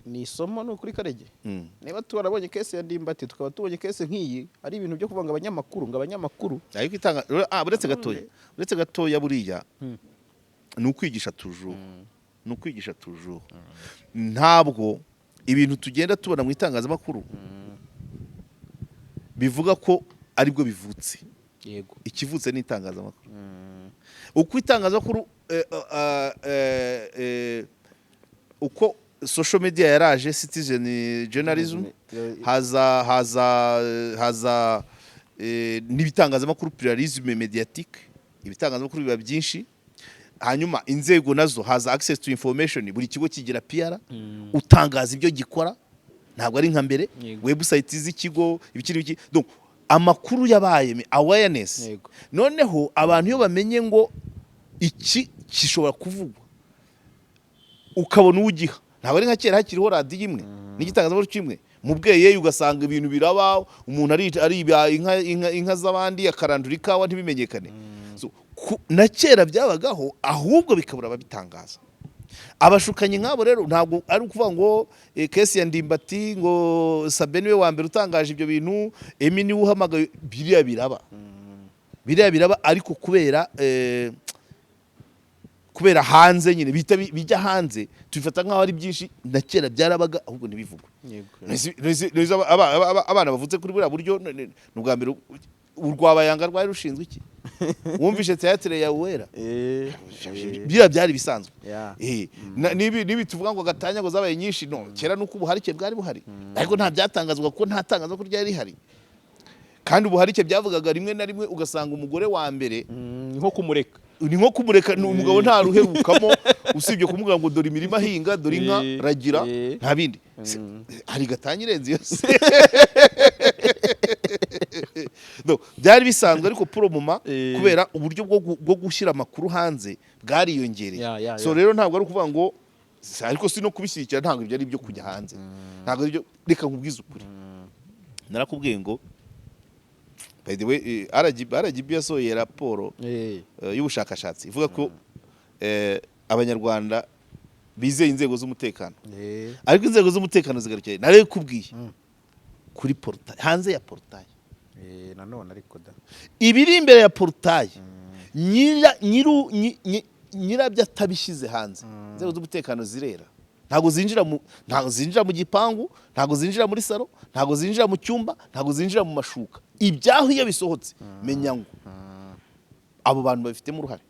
ni isomo, ni ukuri, Karege. Niba twarabonye case ya Ndimbati, tukaba tubonye case nk'iyi, ari ibintu byo kuvuga ngo abanyamakuru, ngo abanyamakuru. Ariko itanga, uretse gatoya, buriya ni ukwigisha toujours, ni ukwigisha toujours. Ntabwo ibintu tugenda tubona mu itangazamakuru bivuga ko aribwo bivutse. Ikivutse ni itangazamakuru. Uko itangazamakuru uko social media yaraje, citizen journalism, haza n'ibitangazamakuru, pluralisme médiatique, ibitangazamakuru biba byinshi. Hanyuma inzego nazo haza access to information, buri kigo kigira PR, utangaza ibyo gikora, ntabwo ari nka mbere. Website z'ikigo, ibiki n'ibiki. Donc amakuru yabaye awareness. Noneho abantu iyo bamenye ngo iki gishobora kuvugwa, ukabona uwugiha, ntabwo ari nka kera hakiriho radiyo imwe n'igitangazamakuru kimwe mu bweyeye, ugasanga ibintu biraba, umuntu ariba inka z'abandi, akarandura ikawa, ntibimenyekane. So, na kera byabagaho, ahubwo bikabura ababitangaza, abashukanyi nk'abo. Rero ntabwo ari ukuvuga ngo case ya Ndimbati, ngo Sabe niwe wa mbere utangaje ibyo bintu, Emmy niwe uhamagaye. Biriya biraba, biriya biraba, ariko kubera hanze nyine bihita bijya hanze, tubifata nk'aho ari byinshi. Na kera byarabaga, ahubwo ntibivugwe. Nese abana bavutse kuri buriya buryo ni ubwa mbere. Urwabayanga rwari rushinzwe iki? Wumvishe théâtre ya Uwera? Biriya byari bisanzwe. Nibi tuvuga ngo gatanya ngo zabaye nyinshi, no kera nuko ubuharike bwari buhari, ariko nta byatangazwa kuko nta tangazamakuru ryari rihari. Kandi ubuharike byavugaga rimwe na rimwe ugasanga umugore wa mbere Nko kumureka. Ni nko kumureka, ni umugabo nta ruherukamo, usibye kumubwira ngo dore imirima ahinga, dore inka ragira, nta bindi. Hari gatanya irenze iyo se? No, byari bisanzwe, ariko pour le moment kubera uburyo bwo gushyira amakuru hanze bwariyongereye. So rero ntabwo ari ukuvuga ngo, ariko si no kubishyigikira, ntabwo ibyo ari ibyo kujya hanze, ntabwo ari ibyo. Reka nkubwize ukuri, narakubwiye ngo by the way, RGB yasohoye raporo y'ubushakashatsi ivuga ko Abanyarwanda bizeye inzego z'umutekano, ariko inzego z'umutekano zigarukiye, narekubwiye, kuri portail, hanze ya portail. Nanone ariko da. Ibiri imbere ya portail, nyirabyo atabishyize hanze, inzego z'umutekano zirera, ntabwo zinjira mu gipangu, ntabwo zinjira muri salon, ntabwo zinjira mu cyumba, ntabwo zinjira mu mashuka. Ibyaho iyo bisohotse, menya ngo abo bantu babifitemo uruhare.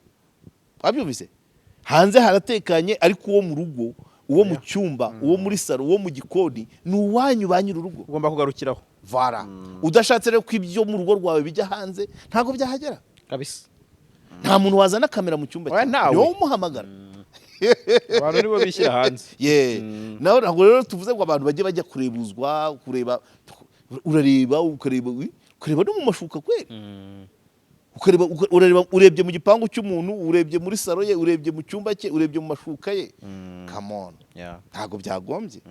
Wabyumvise? Hanze haratekanye, ariko uwo mu rugo, uwo mu cyumba, uwo muri salon, uwo mu gikoni, ni uwanyu ba nyir'urugo. Ugomba kugarukiraho. Vara udashatse rero ko ibyo mu rugo rwawe bijya hanze, ntabwo byahagera. Kabisa. Nta muntu wazana kamera mu cyumba Oya, cyawe. ntawe. Ni wowe umuhamagara. Abantu nibo bishyira hanze. Ye, nawe ntabwo rero tuvuze ngo abantu bajye bajya kurebuzwa, kureba, urareba, ukareba, ukareba no mu mashuka kweri. Ukareba, urareba, urebye mu gipangu cy'umuntu, urebye muri salo ye, urebye mu cyumba cye, urebye mu mashuka ye. Come on. Ntabwo byagombye.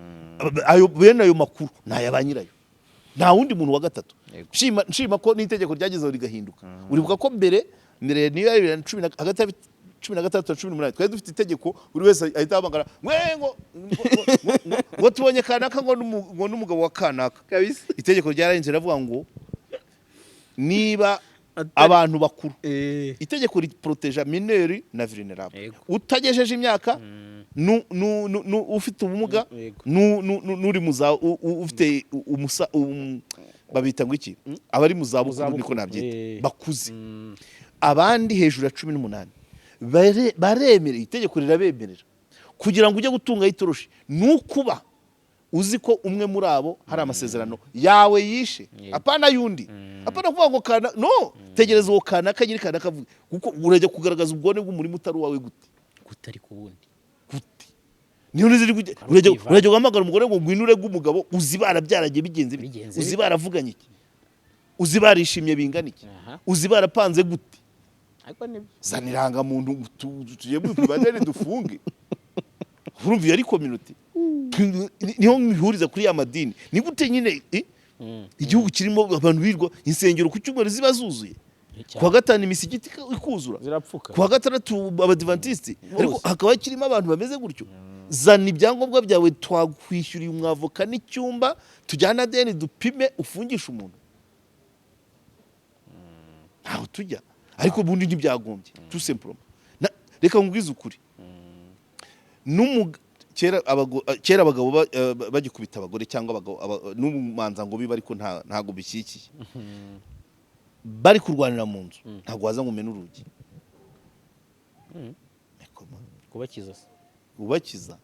Ayo, bene ayo makuru ni aya ba nyirayo, nta wundi muntu wa gatatu. Nshima ko n'itegeko ryagezeho rigahinduka. Uribuka ko mbere mbere, niyo ya bibiri na cumi na, hagati ya 16 na 18, twari dufite itegeko, buri wese ahita ahamagara mwe ngo tubonye kanaka, ngo n'umugabo wa kanaka. Kabisa. Itegeko ryarahinze, riravuga ngo niba abantu bakuru, itegeko riporoteja mineur na vulnerable, utagejeje imyaka, ufite ubumuga, n'uri mu za ufite umusa, babita ngo iki, abari mu zabukuru, niko zabukuru, nabyita, bakuze. Abandi hejuru ya 18 baremerera, itegeko rirabemerera kugira ngo ujye gutungaho itoroshi, ni ukuba uzi ko umwe muri abo hari amasezerano yawe yishe. Apana y'undi, apana kuvuga ngo kana, no tegereza uwo kanaka nyiri kanaka avuge, kuko urajya kugaragaza ubwone bw'umurimo utari uwawe gute? Kutari ku wundi. Gute? Niyo nzi kujya urajya kwivanga. Urajya guhamagara umugore ngo ngwino urege umugabo, uzi barabyaragiye bigenze bite? Bigenze Uzi bite? baravuganye iki? Uzi barishimye bingana iki? Uzi barapanze gute? Ariko nibyo. Zana irangamuntu, tugiye kwipima dufunge. Urumva iyo ari community, niho nkihuriza kuri ya madini. Ni gute nyine, igihugu kirimo abantu birwa insengero ku cyumweru ziba zuzuye, kuwa gatanu imisigiti ikuzura, Zirapfuka. kuwa gatandatu abadivantisiti, ariko Bose. hakaba kirimo abantu bameze gutyo? Zana ibyangombwa byawe, twakwishyuriye umwavoka n'icyumba, tujyane ADN dupime, ufungishe umuntu. Ntaho tujya, ariko ubundi ntibyagombye, tout simplement. Reka nkubwize ukuri, kera abagabo bagikubita abagore cyangwa abagabo n'ubumanza ngo bibe, ariko ntago bishyikiye, bari kurwanira mu nzu, ntabwo waza ngo umene urugi. Eko ma. Kubakiza se? Ubakiza.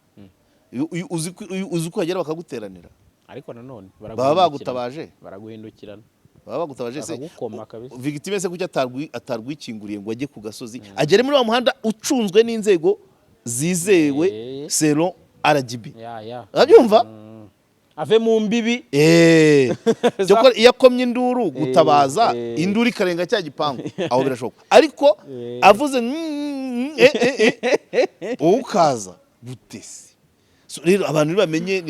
Uzi ko hagera bakaguteranira. Ariko nanone Baba baraguhindukirana. bagutabaje. Baraguhindukirana. Baba bagutabaje se? Bakagukoma kabisa. Victime se kuki atarwikinguriye ngo ajye ku gasozi, agere muri wa muhanda ucunzwe n'inzego zizewe, selon RGB? Ya ya. Urabyumva? Ave mu mbibi. Cyokora iyo akomye induru gutabaza, induru ikarenga cya gipangu, aho birashoboka. Ariko avuze eh, eh, eh, wowe ukaza gutese. So, rero abantu ntibamenye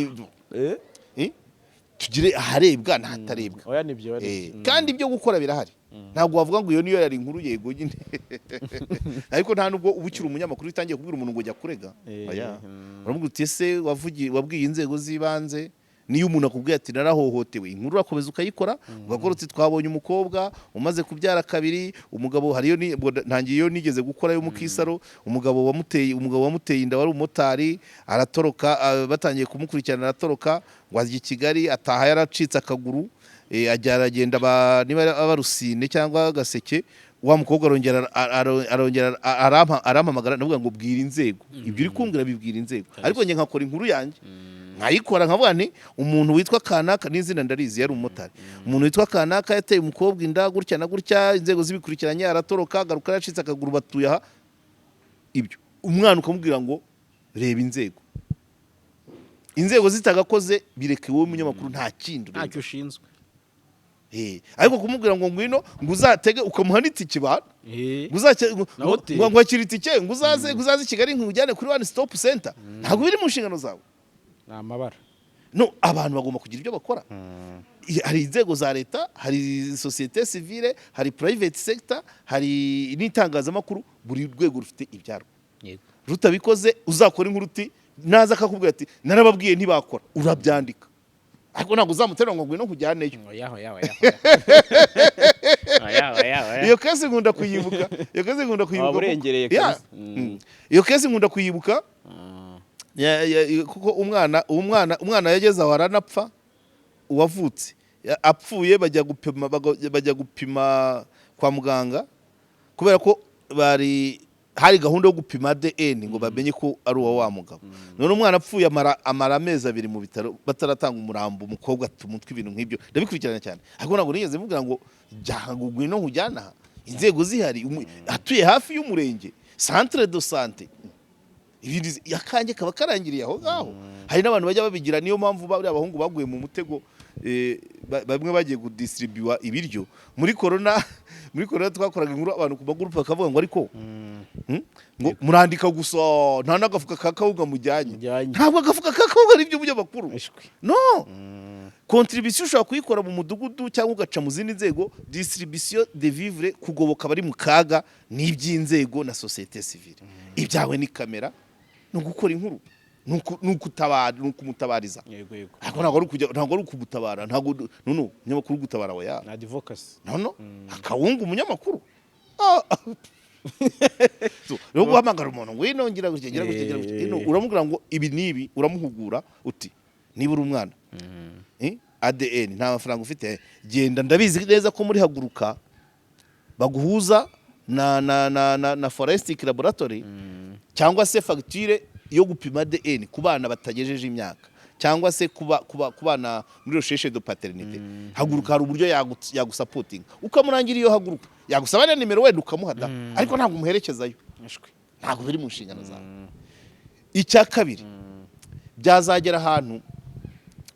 tugire aharebwa n'ahatarebwa. Oya, nibyo, oya, nibyo. Kandi ibyo gukora birahari. Ntabwo wavuga ngo iyo niyo yari inkuru, yego nyine, ariko nta nubwo uba ukiri umunyamakuru utangiye kubwira umuntu ngo jya kurega. Oya. Uramubwira uti: "Ese wavugiye, wabwiye inzego z'ibanze?" Niyo umuntu akubwiye ati: "Narahohotewe," inkuru urakomeza ukayikora, ugakora uti: "Twabonye umukobwa umaze kubyara kabiri, umugabo hariyo ni ubwo." Ntangiye iyo nigeze gukora yo mu Kisaro, umugabo wamuteye inda wari umumotari aratoroka, batangiye kumukurikirana aratoroka ngo ajya i Kigali, ataha yaracitse akaguru, ajya aragenda niba aba Rusine cyangwa Gaseke. Wa mukobwa arongera arampamagara, ndavuga ngo: "Bwira inzego ibyo uri kumbwira, bibwira inzego." Ariko njye nkakora inkuru yanjye, nkayikora, nkavuga nti: "Umuntu witwa kanaka," n'izina ndarizi, yari umumotari, "umuntu witwa kanaka yateye umukobwa inda gutya na gutya, inzego zibikurikiranye aratoroka, agaruka yaracitse akaguru, batuye aha." Ibyo umwana ukamubwira ngo: "Reba inzego." Inzego zitagakoze, bireke wowe munyamakuru, nta kindi urenza. Ntacyo ushinzwe. Ariko kumubwira ngo ngwino, ngo uzatege, ukamuha n'itike bana, ngo Na hoteli. ngo akira itike, ngo uzaze i Kigali nkujyane kuri One Stop Center, ntabwo biri mu nshingano zawe. Ni amabara. No abantu bagomba kugira ibyo bakora. Hari inzego za leta, hari sosiyete sivile, hari private sector, hari n'itangazamakuru. Buri rwego rufite ibyarwo. Rutabikoze, uzakora inkuru uti naza akakubwira ati: "Narababwiye ntibakora," urabyandika, ariko ntabwo uzamuterura ngo ngwino nkujyaneyo. Oya, oya, oya, oya, oya, oya. Iyo case nkunda kuyibuka, iyo case nkunda kuyibuka. Waba urengereye Yeah. kabisa. Iyo case nkunda kuyibuka. Kuko umwana yageze aho aranapfa, uwavutse. Apfuye bajya gupima kwa muganga, kubera ko bari hari gahunda yo gupima ADN ngo bamenye ko ari uwa wa mugabo. None umwana apfuye, amara amezi 2 mu bitaro bataratanga umurambo, umukobwa ata umutwe, ibintu nk'ibyo ndabikurikirana cyane. Ariko ntabwo nigeze mubwira ngo jya, ngo ngwino nkujyane aha, inzego zihari, atuye hafi y'umurenge, centre de santé, ibindi akanjye kaba karangiriye aho ngaho. Hari n'abantu bajya babigira, niyo mpamvu bariya abahungu baguye mu mutego. Bamwe bagiye kudistribuwa ibiryo muri corona. Muri corona twakoraga inkuru, abantu ku magurupe bakavuga ngo ariko ngo murandika gusa, nta n'agafuka ka kawunga mujyanye. Mujyanye. Ntabwo agafuka ka kawunga ari iby'umunyamakuru. Ishwi. No contribution ushobora kuyikora mu mudugudu cyangwa ugaca mu zindi nzego. Distribution de vivres, kugoboka abari mu kaga, ni iby'inzego na société civile. Ibyawe ni kamera, ni ugukora inkuru, ni ukutabara, ni ukumutabariza. Yego yego. Ariko ntabwo ari ukujya, ntabwo ari ukumutabara, ntabwo, no, umunyamakuru gutabara oya. Na advocacy. No, akawunga umunyamakuru. Ah. So, rero guhamagara umuntu ngo ino ngira gutya, ngira gutya, ngira gutya, ino uramubwira ngo ibi n'ibi, uramuhugura uti niba uri umwana, ADN nta mafaranga ufite, genda, ndabizi neza ko muri Haguruka baguhuza na forensic laboratory cyangwa se fagitire yo gupima ADN ku bana batagejeje imyaka, cyangwa se kuba ku bana muri recherche de paternité. Haguruka hari uburyo yagusupportinga, ukamurangira iyo Haguruka, yagusaba na nimero wenda ukamuha da, ariko ntabwo umuherekezayo. Ishwi. Ntabwo biri mu nshingano zawe. Icya kabiri, byazagera ahantu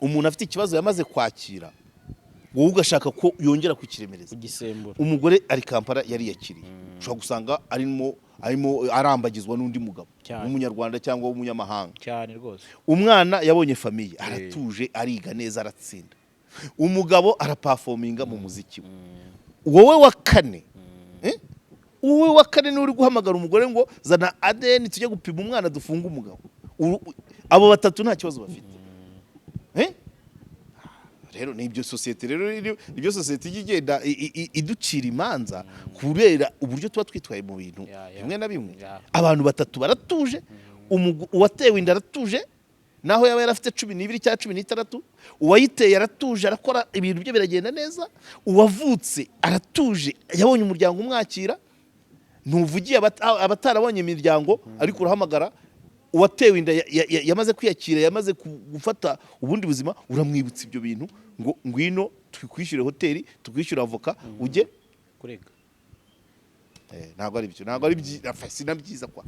umuntu afite ikibazo yamaze kwakira, wowe ugashaka ko yongera kukiremereza. Kugisembura. Umugore ari Kampala, yariyakiriye, ushobora gusanga arimo arambagizwa n'undi mugabo w'umunyarwanda cyangwa w'umunyamahanga. Cyane rwose. Umwana yabonye famille, aratuje, ariga neza, aratsinda, umugabo araperforminga mu muziki we. Wowe wa kane, eh? Wowe wa kane niwe uri guhamagara umugore ngo zana ADN tujye gupima umwana dufunge umugabo. Abo batatu nta kibazo bafite, eh? Rero nibyo sosiyete, rero nibyo sosiyete ijya igenda iducira imanza kubera uburyo tuba twitwaye mu bintu bimwe na bimwe. Abantu batatu baratuje, uwatewe inda aratuje naho yaba yarafite 12 cyangwa 16, uwayiteye aratuje, arakora, ibintu bye biragenda neza, uwavutse aratuje, yabonye umuryango umwakira. Ntuvugiye abatarabonye imiryango, ariko urahamagara uwatewe inda yamaze kwiyakira, yamaze gufata ubundi buzima, uramwibutsa ibyo bintu ngo ngwino tukwishyure hoteli, tukwishyure avoka, ujye kurega. Ntabwo ari byo, ntabwo ari byiza, sina byiza kwa.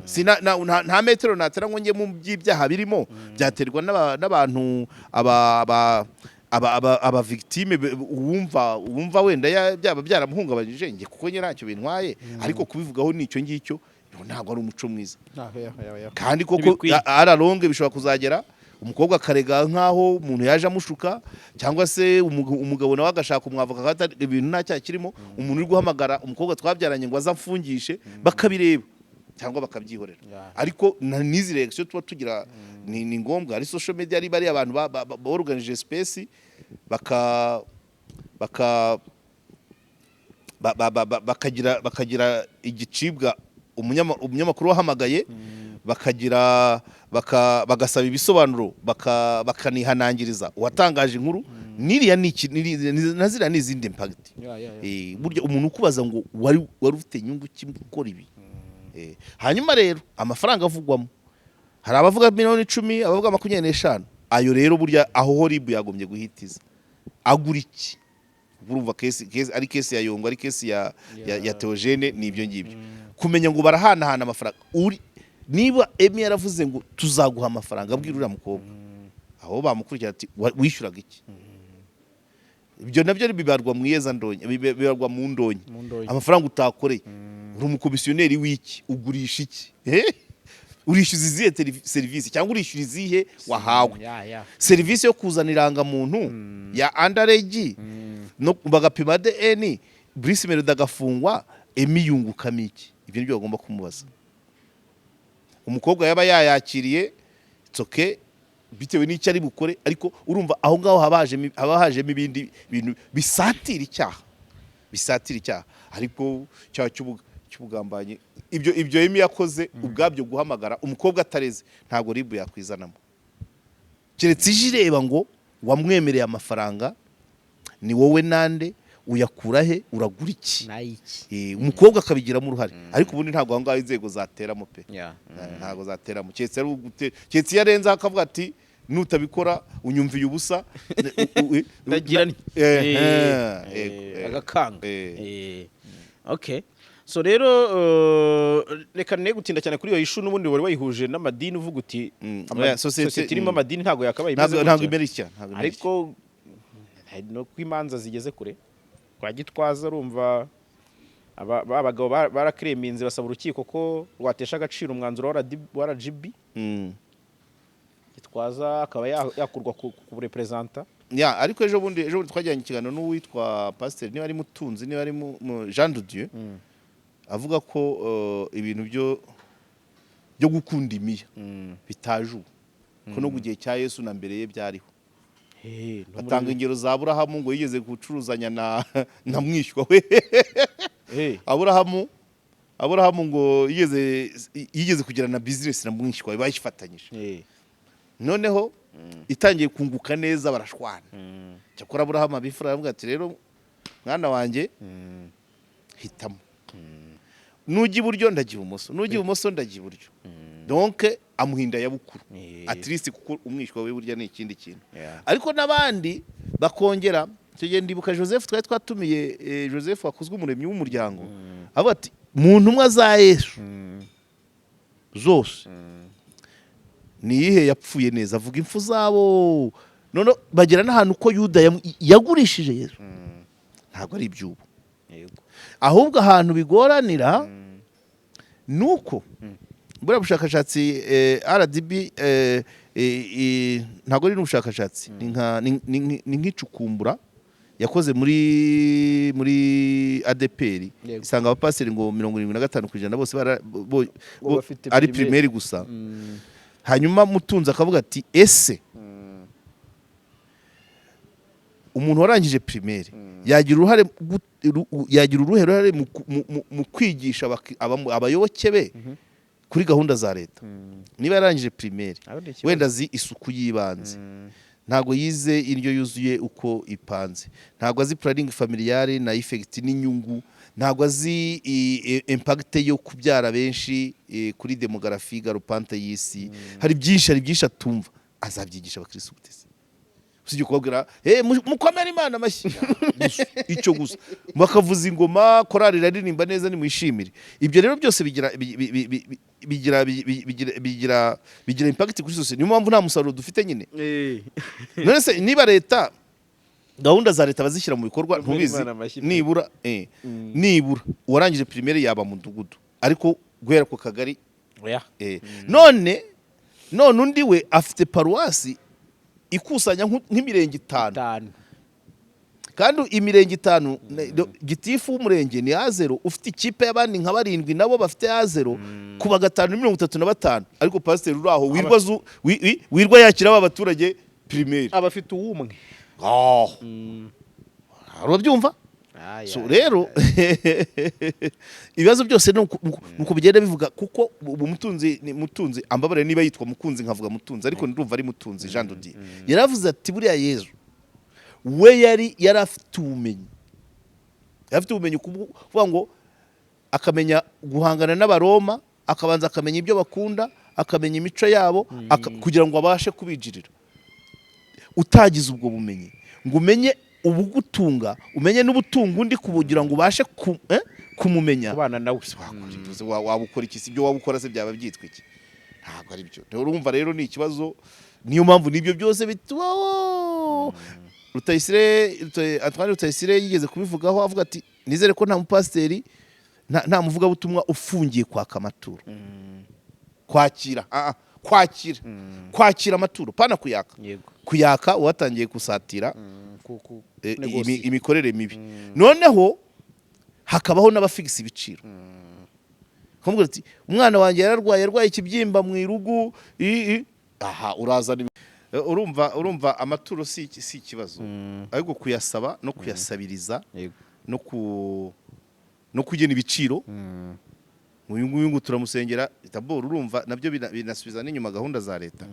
Sina nta metero natera ngo njye mu by'ibyaha birimo, byaterwa n'abantu aba victime uwumva wenda byaba byaramuhungabanyije, njye kuko njye ntacyo bintwaye, ariko kubivugaho nicyo ngicyo ntabwo ari umuco mwiza. Kandi koko Ntibikwiye. Araronge bishobora kuzagera umukobwa akarega nk'aho umuntu yaje amushuka, cyangwa se umugabo nawe agashaka umwavoka akaba ibintu nta cyaha kirimo, umuntu uri guhamagara umukobwa twabyaranye ngo aze amfungishe, bakabireba cyangwa bakabyihorera. Ariko n'izi reaction tuba tugira ni ngombwa, ari social media, ari bariya abantu borganije space baka baka ba- ba- ba- ba- bakagira igicibwa umunyamakuru wahamagaye, bakagira bagasaba ibisobanuro, bakanihanangiriza uwatangaje inkuru niriya ni na ziriya ni izindi impact. Burya umuntu ukubaza ngo wari ufite inyungu ki mu gukora ibi? Hanyuma rero amafaranga avugwamo, hari abavuga miliyoni 10, abavuga 25. Ayo rero burya aho ho RIB yagombye guhitiza agura iki? Urumva case ari case ya Yongo, ari case ya Theogene, ni ibyo ngibyo kumenya ngo barahanahana amafaranga. Uri niba Emmy yaravuze ngo tuzaguha amafaranga, abwira uriya mukobwa, aho bamukurikira ati "Wishyuraga iki?" Ibyo nabyo bibarwa mu iyezandonke, bibarwa mu ndonke. Mu ndonke. Amafaranga utakoreye, uri umukomisiyoneri w'iki? Ugurisha iki? Eh? Urishyuza izihe serivisi cyangwa urishyura izihe wahawe? Serivisi yo kuzana irangamuntu ya underage no bagapima ADN, Bruce Melody agafungwa, Emmy yungukamo iki? Ibyo nibyo bagomba kumubaza. Umukobwa yaba yayakiriye, it's okay, bitewe n'icyo ari bukore, ariko urumva aho ngaho haba hajemo ibindi bintu bisatira icyaha, bisatira icyaha, ariko cyaha cy'ubugambanyi. Ibyo Emmy yakoze ubwabyo, guhamagara umukobwa atareze, ntabwo RIB yakwizanamo, keretse ije ireba ngo wamwemereye amafaranga ni wowe nande, uyakura he, uragura iki? Nayiki? Umukobwa akabigiramo uruhare, ariko ubundi ntabwo aho ngaho inzego zateramo pe. Ntabwo zateramo, keretse ari keretse iyo arenzeho akavuga ati nutabikora unyumviye ubusa. Ndagira nti Yego, agakanga. Okay, so rero reka ne gutinda cyane kuri iyo issue, n'ubundi wari wayihuje n'amadini uvuga uti Oya, sosiyete irimo amadini ntabwo yakabaye imeze ntabwo gutya. imera itya, ntabwo imera itya. Ariko Hari no ko imanza zigeze kure kwa Gitwaza, urumva ba bagabo barakireminze, basaba urukiko ko rwatesha agaciro umwanzuro wa RGB. Gitwaza akaba yakurwa ku bureperezanta. Ya, ariko ejo bundi twajyanye ikiganiro n'uwitwa pasiteri, niba ari Mutunzi, niba ari Jean de Dieu, avuga ko ibintu byo gukunda imiya bitaje ubu, ko no mu gihe cya Yesu na mbere ye byariho. Batanga ingero za Aburahamu, ngo yigeze gucuruzanya na mwishywa we. Aburahamu ngo yigeze kugirana business na mwishywa we, bayifatanyije, noneho itangiye kunguka neza barashwana. Cyakora Aburahamu abifura, aravuga ati: "Rero mwana wanjye, hitamo, nujya iburyo ndajya ibumoso, nujya ibumoso ndajya iburyo." Donc amuhinda ya bukuru, at least, kuko umwishywa we burya ni ikindi kintu. Ariko n'abandi bakongera, icyo gihe ndibuka Joseph twari twatumiye, Joseph wakuzwe umuremyi w'umuryango, avuga ati: "Mu ntumwa za Yesu zose ni iyihe yapfuye neza?" Avuga impfu zabo, none bagera n'ahantu ko Yuda yagurishije Yesu. Ntabwo ari iby'ubu. Ahubwo ahantu bigoranira ni uko buriya bushakashatsi, RDB, ntabwo ari n'ubushakashatsi, ni nk'icukumbura yakoze muri ADEPR, isanga abapasiteri ngo 75% bose Bo bafite ari primaire. Primaire gusa. Hanyuma Mutunzi akavuga ati: "Ese umuntu warangije primaire yagira uruhe ruhare mu kwigisha abayoboke be kuri gahunda za leta niba yarangije primaire?" Aho ni ikibazo. Wenda azi isuku y'ibanze, ntabwo yize indyo yuzuye uko ipanze, ntabwo azi planning familiale na effect n'inyungu, ntabwo azi impact yo kubyara benshi kuri démographie galopante y'isi. Hari byinshi atumva. Azabyigisha abakirisitu gute se, usibye kubabwira: "Eh, mukomere Imana amashyi"? Gusa, icyo gusa, bakavuza ingoma, korali iraririmba neza, nimwishimire. Ibyo rero byose bigira bi- bi- bi- bi- bigira bi- bi- bigira bigira bigira impact kuri sosiyete. Niyo mpamvu nta musaruro dufite nyine. None se niba leta, gahunda za leta bazishyira mu bikorwa, Mukomere ntubizi? Imana amashyi pe. Nibura uwarangije primaire yaba mudugudu, ariko guhera ku kagari. Oya. None undi we afite paruwasi ikusanya nk'imirenge itanu. Itanu. Kandi imirenge itanu, gitifu w'umurenge ni A zéro, ufite ikipe y'abandi nka barindwi nabo bafite A zéro, kuba gatanu ni 35. Ariko pasiteri uri aho wirwa yakira aba baturage primaire, aba afite uwumwe. Oh. Urabyumva? So rero ibibazo byose ni uku bigenda bivuga, kuko ubu Mutunzi, ni Mutunzi, ambabare niba yitwa Mukunzi nkavuga Mutunzi, ariko ndumva ari Mutunzi Jean de Dieu, yaravuze ati: "Buriya Yezu we yari afite ubumenyi, yari afite ubumenyi kuvuga ngo akamenya guhangana n'Abaroma, akabanza akamenya ibyo bakunda, akamenya imico yabo, kugira ngo abashe kubinjirira. Utagize ubwo bumenyi ngo umenye ubugutunga, umenye n'ubutunga undi, kugira ngo ubashe kumumenya, kubana nawe." Wakora ibyo, waba ukora iki se? Ibyo waba ukora se byaba byitwa iki? Ntabwo ari byo. Rero urumva rero ni ikibazo, niyo mpamvu n'ibyo byose bitubaho. Rutayisire, Antoine Rutayisire yigeze kubivugaho, avuga ati: "Nizere ko nta mupasiteri, nta muvugabutumwa ufungiye kwaka amaturo, kwakira, kwakira amaturo, pana kuyaka." Kuyaka uwatangiye gusatira Négocier. imikorere mibi. Noneho hakabaho n'abafigisa ibiciro, akamubwira ati: "Umwana wanjye yararwaye, yarwaye ikibyimba mu irugu." Aha urazana urumva amaturo si ikibazo, ariko kuyasaba no kuyasabiriza no kugena ibiciro, uyu nguyu ngo turamusengera taboro, urumva nabyo binasubiza n'inyuma gahunda za leta.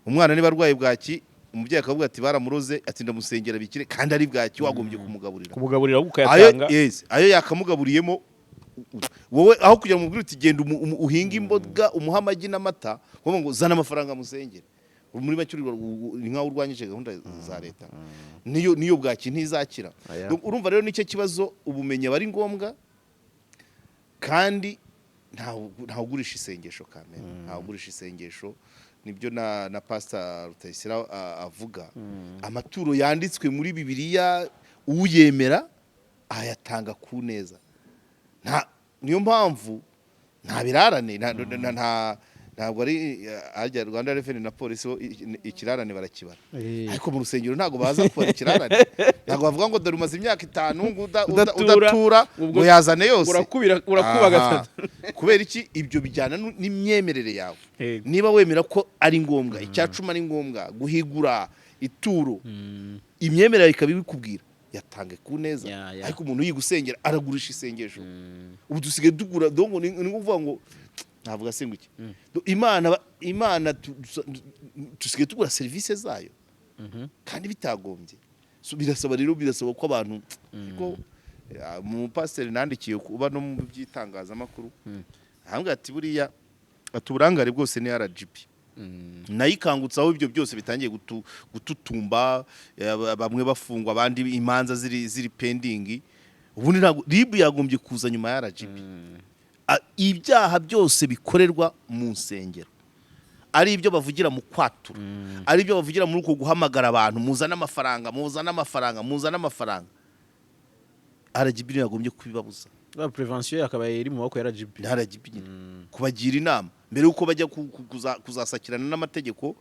Umwana niba arwaye bwaki, umubyeyi akavuga ati: "Baramuroze," ati: "Ndamusengera bikire," kandi ari bwaki, wagombye kumugaburira. Kumugaburira ahubwo Ayo ukayatanga. Yes, ayo yakamugaburiyemo wowe, aho kugira ngo umubwire uti: "Genda uhinge imboga, umuhe amagi n'amata," wowe ngo: "Zana amafaranga musengere." Muri make ni nkaho urwanyije gahunda za leta. Niyo bwaki ntizakira. Aya. Donc, urumva rero nicyo kibazo. Ubumenyi aba ari ngombwa, kandi Ntawugurisha isengesho kamere, ntawugurisha isengesho. Nibyo na Pastor Rutayisire avuga. Amaturo yanditswe muri Bibiliya, uyemera ayatanga ku neza. Nta niyo mpamvu nta birarane, ntabwo ari harya Rwanda Revenue na polisi bo ikirarane barakibara, ariko mu rusengero ntabwo baza kubara ikirarane. Ntabwo bavuga ngo dore umaze imyaka 5 ngo Udatura, udatura, ubwo ngo yazane yose. Urakubira, urakuba Aha. gatatu. Kubera iki? Ibyo bijyana n'imyemerere yawe. Niba wemera ko ari ngombwa, icyacumi ari ngombwa, guhigura ituro, imyemerere ikaba ibikubwira, yatange ku neza. Ariko umuntu yigusengera aragurisha isengesho. Ubu dusigaye tugura, donc ni ukuvuga ngo navuga se ngo iki? Imana dusigaye tugura serivisi zayo kandi bitagombye. So, birasaba rero, birasaba ko abantu, ariko umupasiteri nandikiye kuba no mu by'itangazamakuru ahambwa ati buriya, ati uburangare bwose ni RGB nayo ikangutse aho ibyo byose bitangiye gututumba, bamwe bafungwa, abandi imanza ziri pending. Ubundi ntabwo RIB yagombye kuza nyuma ya RGB. Ibyaha byose bikorerwa mu nsengero, ari ibyo bavugira mu kwatura, ari ibyo bavugira muri uko guhamagara abantu, muzane amafaranga, muzane amafaranga, muzane amafaranga, RGB niyo yagombye kubibabuza. Ba prevention yakabaye iri mu maboko ya RGB. Ni RGB nyine kubagira inama mbere y'uko bajya kuzasakirana n'amategeko.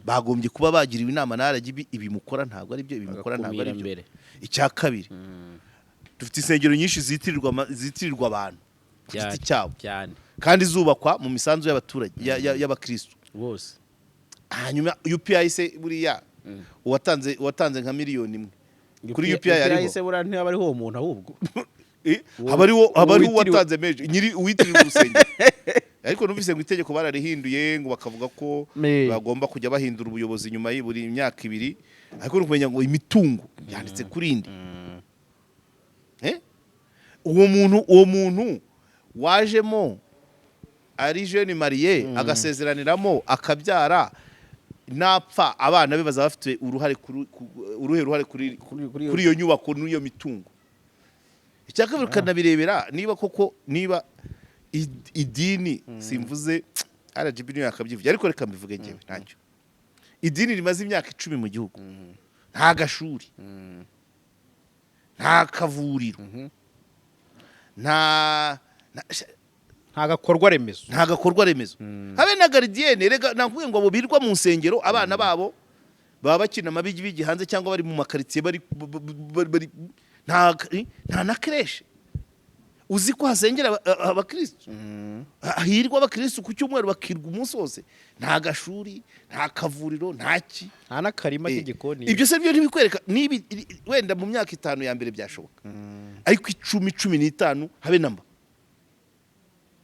Bagombye kuba bagiriwe inama na RGB: ibi mukora ntabwo ari byo, ibi mukora ntabwo Bagakumira ari byo. mbere. Icya kabiri, dufite insengero nyinshi zitirirwa abantu ku giti cyabo kandi zubakwa mu misanzu y'abaturage, y'abakristo Bose. Hanyuma UPI se buriya, uwatanze nka 1 miliyoni kuri UPI hariho? Se buriya ntiyaba ariho uwo muntu ahubwo? Haba hariho uwitiriwe- uwatanze menshi, nyiri uwitirirwa urusengero. Ariko numvise ngo itegeko bararihinduye, ngo bakavuga ko bagomba kujya bahindura ubuyobozi nyuma y'buri myaka 2, ariko ni ukumenya ngo imitungo yanditse kuri indi. Eh? Uwo muntu wajemo ari jeune marié, agasezeraniramo, akabyara, napfa abana be bazaba bafite uruhare uruhe ruhare kuri iyo nyubako n'iyo mitungo? Icya kabiri, ukanabirebera niba koko, niba idini, simvuze RGB niyo yakabyivuye, ariko reka mbivuge njyewe ntacyo, idini rimaze imyaka 10 mu gihugu, nta gashuri, nta kavuriro, nta Nta gakorwa remezo. Nta gakorwa remezo, habe na gardienne. Rega nakubwiye ngo abo birirwa mu nsengero, abana babo baba bakina amabigibigi hanze cyangwa bari mu makaritsiye, bari nta na crèche. Uzi ko hasengera abakristu, hirwa abakristu ku cyumweru, bakirwa umunsi wose, nta gashuri, nta kavuriro, nta ki. Nta n'akarima k'igikoni. Ibyo se byo ntibikwereka niba wenda mu myaka 5 ya mbere byashoboka, ariko 10, 15, habe namba,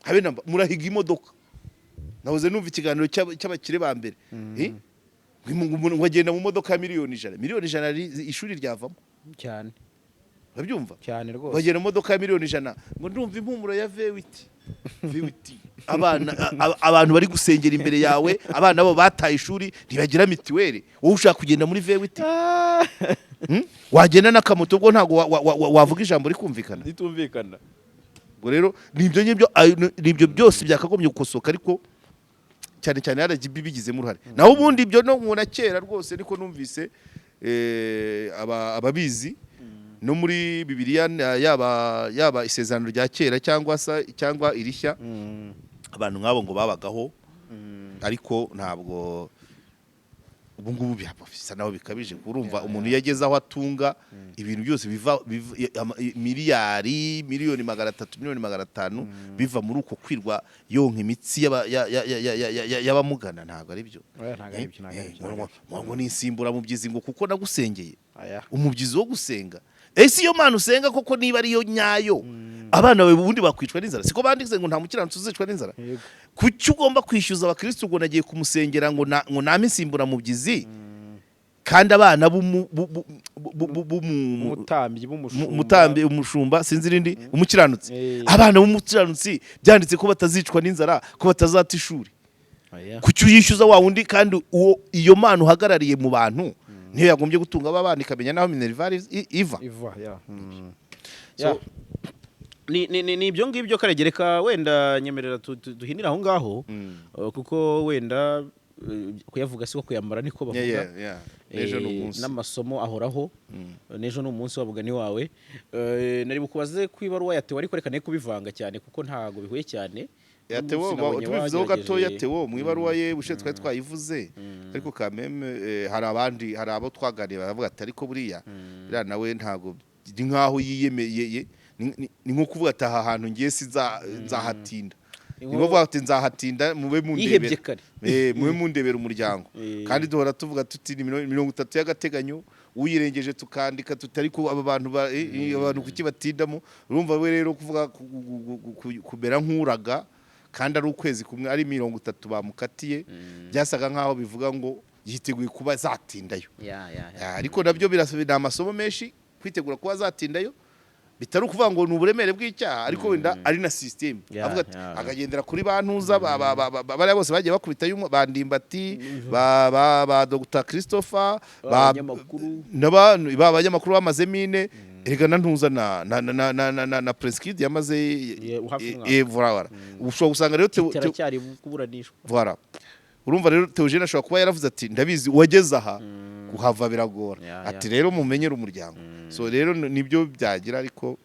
habe namba? Murahiga imodoka. Nahoze numva ikiganiro cy'abakire ba mbere. Ngo agenda mu modoka ya miliyoni 100. 100 miliyoni ishuri ryavamo? Cyane. Urabyumva? Cyane rwose. Bagenda mu modoka ya miliyoni 100, ngo ndumva impumuro ya V8, V8. Abana, abantu bari gusengera imbere yawe, abana bo bataye ishuri, ntibagira mituweli, wowe ushaka kugenda muri V8. Wagenda n'akamoto ubwo ntabwo wavuga ijambo rikumvikana. Ritumvikana. Ubwo rero ni ibyo ngibyo, ni ibyo byose byakagombye gukosoka, ariko cyane cyane RGB bigizemo uruhare. Naho ubundi ibyo no na kera rwose niko numvise, ababizi no muri Bibiliya, yaba isezerano rya kera cyangwa se cyangwa irishya, abantu nk'abo ngo babagaho, ariko ntabwo ubu ngubu bisa naho bikabije. Urumva umuntu iyo ageze aho atunga ibintu byose biva miliyari, miliyoni 300, miliyoni 500, biva muri uko kwirwa yonka imitsi y'abamugana, ntabwo ari byo. Oya, ntabwo ari byo, ntabwo ari byo. Ngo ni insimburamubyizi, ngo kuko nagusengeye. Aya. Umubyizi wo gusenga, ese iyo mana usenga koko niba ariyo nyayo, abana bawe ubundi bakwicwa n'inzara? Siko banditse ngo nta mukiranutsi uzicwa n'inzara? Yego. Kuki ugomba kwishyuza abakirisitu ngo nagiye kumusengera, ngo name insimburamubyizi, kandi abana Umutambyi b'umushumba. Umutambi, umushumba, sinzi irindi, umukiranutsi, abana b'umukiranutsi byanditse ko batazicwa n'inzara, ko batazata ishuri? Oya. Kuki uyishyuza wa wundi, kandi uwo iyo mana uhagarariye mu bantu niyo yagombye gutunga aba bana, ikamenya n'aho minerval iva? Iva ya. So, Ni ibyo ngibyo. Karegereka wenda nyemerera duhinire aho ngaho, kuko wenda kuyavuga siko kuyamara, niko bavuga. Yeah. N'ejo ni umunsi. N'amasomo ahoraho. N'ejo ni umunsi wa mugani wawe. Nari bukubaze ku ibaruwa ya Theo, ariko reka ne kubivanga cyane kuko ntago bihuye cyane. Ya Theo, Umunsi nabonye tubivuzeho gatoya. Theo mu ibaruwa ye bushe twari twayivuze, ariko kameme hari abandi, hari abo twaganiriye baravuga ati ariko buriya nawe ntago ni nkaho yiyemeye ni nko kuvuga ati aha hantu ngiye nzahatinda. Ni Ni nko kuvuga ati nzahatinda, mube Yihebye mundebera. kare. Mube mundebera umuryango. Kandi duhora tuvuga tuti ni 30 y'agateganyo, uyirengeje tukandika tuti ariko aba bantu abantu kuki batindamo? Urumva we rero kuvuga kumera nk'uraga kandi ari ukwezi kumwe, ari 30 bamukatiye, byasaga nkaho bivuga ngo yiteguye kuba zatindayo. Ya. Ariko nabyo ni amasomo menshi kwitegura kuba zatindayo, bitari ukuvuga ngo ni uburemere bw'icyaha, ariko wenda ari na system. Avuga ati akagendera kuri ba ntuza bariya bose bagiye bakubita ba Ndimbati, ba Dr Christopher, ba Abanyamakuru. n'abantu ba banyamakuru bamazemo ine. Erega na ntuza na Prince Kid yamaze Hafi umwaka. Voilà. Ushobora gusanga rero Kiracyari kuburanishwa. Voilà. Urumva rero Theogene ashobora kuba yaravuze ati ndabizi uwageze aha kuhava biragora, ati rero mumenyere umuryango. So rero nibyo byagira, ariko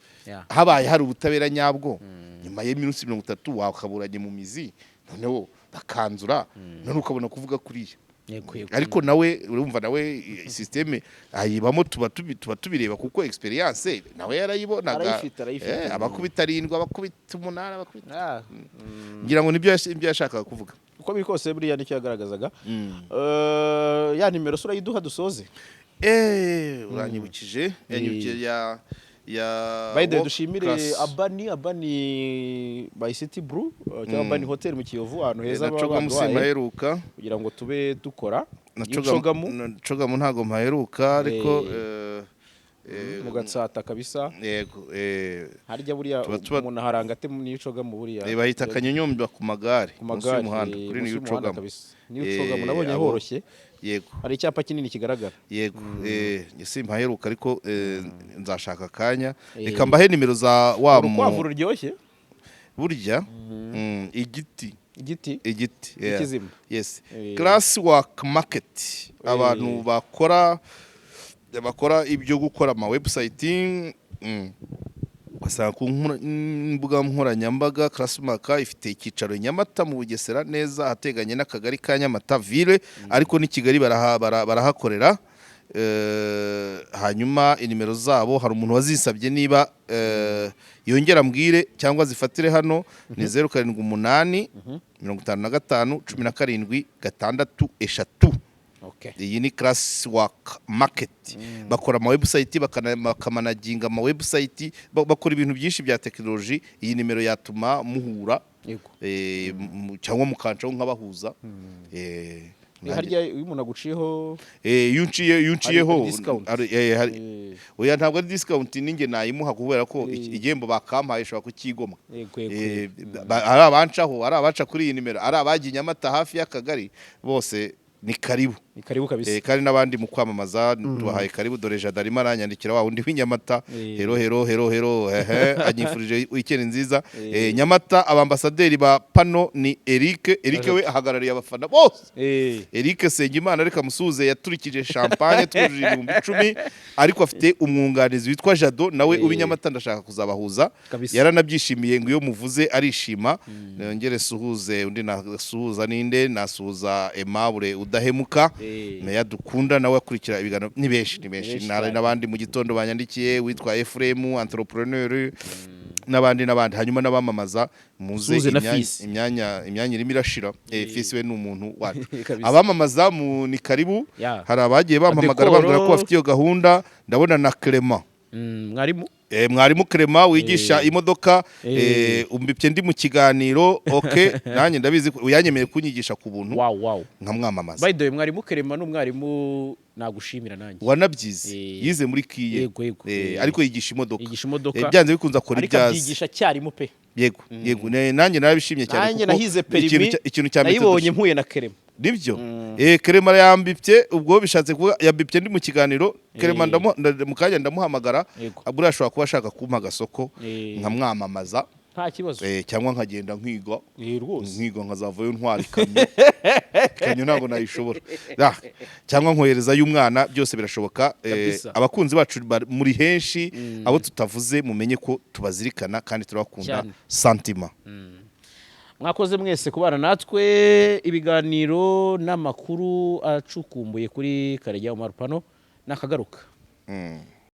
habaye hari ubutabera nyabwo, nyuma y'iminsi 30 wakaburanye mu mizi, noneho bakanzura, none ukabona kuvuga kuriya. Yego yego. Ariko nawe urumva nawe système ayibamo, tuba tubireba kuko experience nawe yarayibonaga. Arayifite, arayifite. Abakubita arindwi, abakubita umunani, abakubita ngira ngo nibyo ibyo yashakaga kuvuga. Uko biri kose buriya nicyo yagaragazaga. Ya nimero se urayiduha dusoze? Uranyibukije, yanyibukije ya By the way, Work dushimire Class. Abani by City Brew, cyangwa Abani Hotel mu Kiyovu, ahantu heza Na baba Cogamu baduhaye simpaheruka. kugira ngo tube dukora. Na Cogamu. Na Cogamu ntago mpaheruka, ariko Mu Gatsata kabisa. Yego. Harya buriya umuntu aharanga ate niyo Cogamu buriya? Bahita Akanyonyombya ku magare, Ku munsi magare, y'umuhanda kuri munsi niyo y'umuhanda Cogamu. kabisa. Niyo Cogamu nabonye horoshye, hari icyapa kinini kigaragara. Yego, njye simpaheruka, ariko nzashaka akanya. Reka mbahe nimero za wa Urukwavu ruryoshye. Burya igiti. Igiti. Igiti, yeah. Ikizima. Yes. Class Work Market, abantu bakora ibyo gukora ama website, ugasanga ku mbuga nkoranyambaga. Classmark ifite icyicaro i Nyamata mu Bugesera neza, ahateganye n'akagari ka Nyamata ville, ariko n'i Kigali barahakorera. Hanyuma inimero zabo hari umuntu wazisabye, niba yongera ambwire cyangwa zifatire hano, ni 078 55 17 6 3. Iyi ni Class Work Market, bakora ama website, bakamanaginga ama website, bakora ibintu byinshi bya tekinoloji. Iyi nimero yatuma muhura cyangwa mukancaho nkabahuza. Harya iyo umuntu aguciyeho? Iyo unciyeho Hari discount. Oya, ntabwo ari discount, ninjye nayimuha kubera ko igihembo bakampaye ishobora kukigomwa. Yego yego Ari abancaho, ari abaca kuri iyi nimero, ari abagiye i Nyamata hafi y'akagari, bose ni karibu. Ni karibu kabisa. Kandi n'abandi mu kwamamaza tubahaye karibu. Dore Jado arimo aranyandikira, wa wundi w'inyamata. Hello, hello, hello, hello, hehe, anyifurije weekend nziza. Nyamata, abambasaderi ba pano ni Eric. Eric we ahagarariye abafana bose. Eric Sengimana, reka musuhuze, yaturikije champagne twujuje 10,000, ariko afite umwunganizi witwa Jado nawe uba i Nyamata, ndashaka kuzabahuza. Yaranabyishimiye ngo iyo muvuze arishima. Nongere suhuze undi, nasuhuza ninde? Nasuhuza Aimable Udahemuka, meya dukunda, nawe akurikira ibiganiro. Ni benshi, ni benshi. Benshi Hari cyane. n'abandi mu gitondo banyandikiye, witwa Ephraim entrepreneur, n'abandi n'abandi. Hanyuma n'abamamaza muze. Suhuze na Fils. Imyanya irimo irashira. Fils we ni umuntu wacu. Kabisa. Abamamaza mu ni karibu. Hari abagiye bampamagara Adekoro. bambwira ko bafite iyo gahunda. Ndabona na Clement. Mwarimu. Mwarimu Clement wigisha imodoka, umbipye ndi mu kiganiro. Okay, nanjye ndabizi ko yanyemereye kunyigisha ku buntu nkamwamamaza. By the way, mwarimu Clement ni umwarimu nagushimira nanjye. Wanabyize, yize muri kiye. Yego. Ariko yigisha imodoka. Yigisha imodoka. Byanze bikunze akora Ariko ibyazi. abyigisha cyarimo pe. Yego, nanjye narabishimye cyane Nanjye kuko nahize perimi, ikintu cya nayibonye méthodologie mpuye na Clement. Nibyo. Clement yambipye, ubwo bishatse kuvuga yambipye ndi mu kiganiro. Clement, mu kanya ndamuhamagara. Buriya ashobora kuba ashaka kumpa agasoko nkamwamamaza. Nta kibazo. Cyangwa nkagenda nkiga. Rwose. Nkiga nkazavayo ntwara ikamyo. Ikamyo ntabwo nayishobora. Ah, cyangwa nkoherezayo umwana, byose birashoboka. Abakunzi bacu muri henshi, abo tutavuze mumenye ko tubazirikana kandi turabakunda. Cyane. Santima. Mwakoze mwese kubana natwe, ibiganiro n'amakuru acukumbuye kuri Karegeya Omar Pano nakagaruka.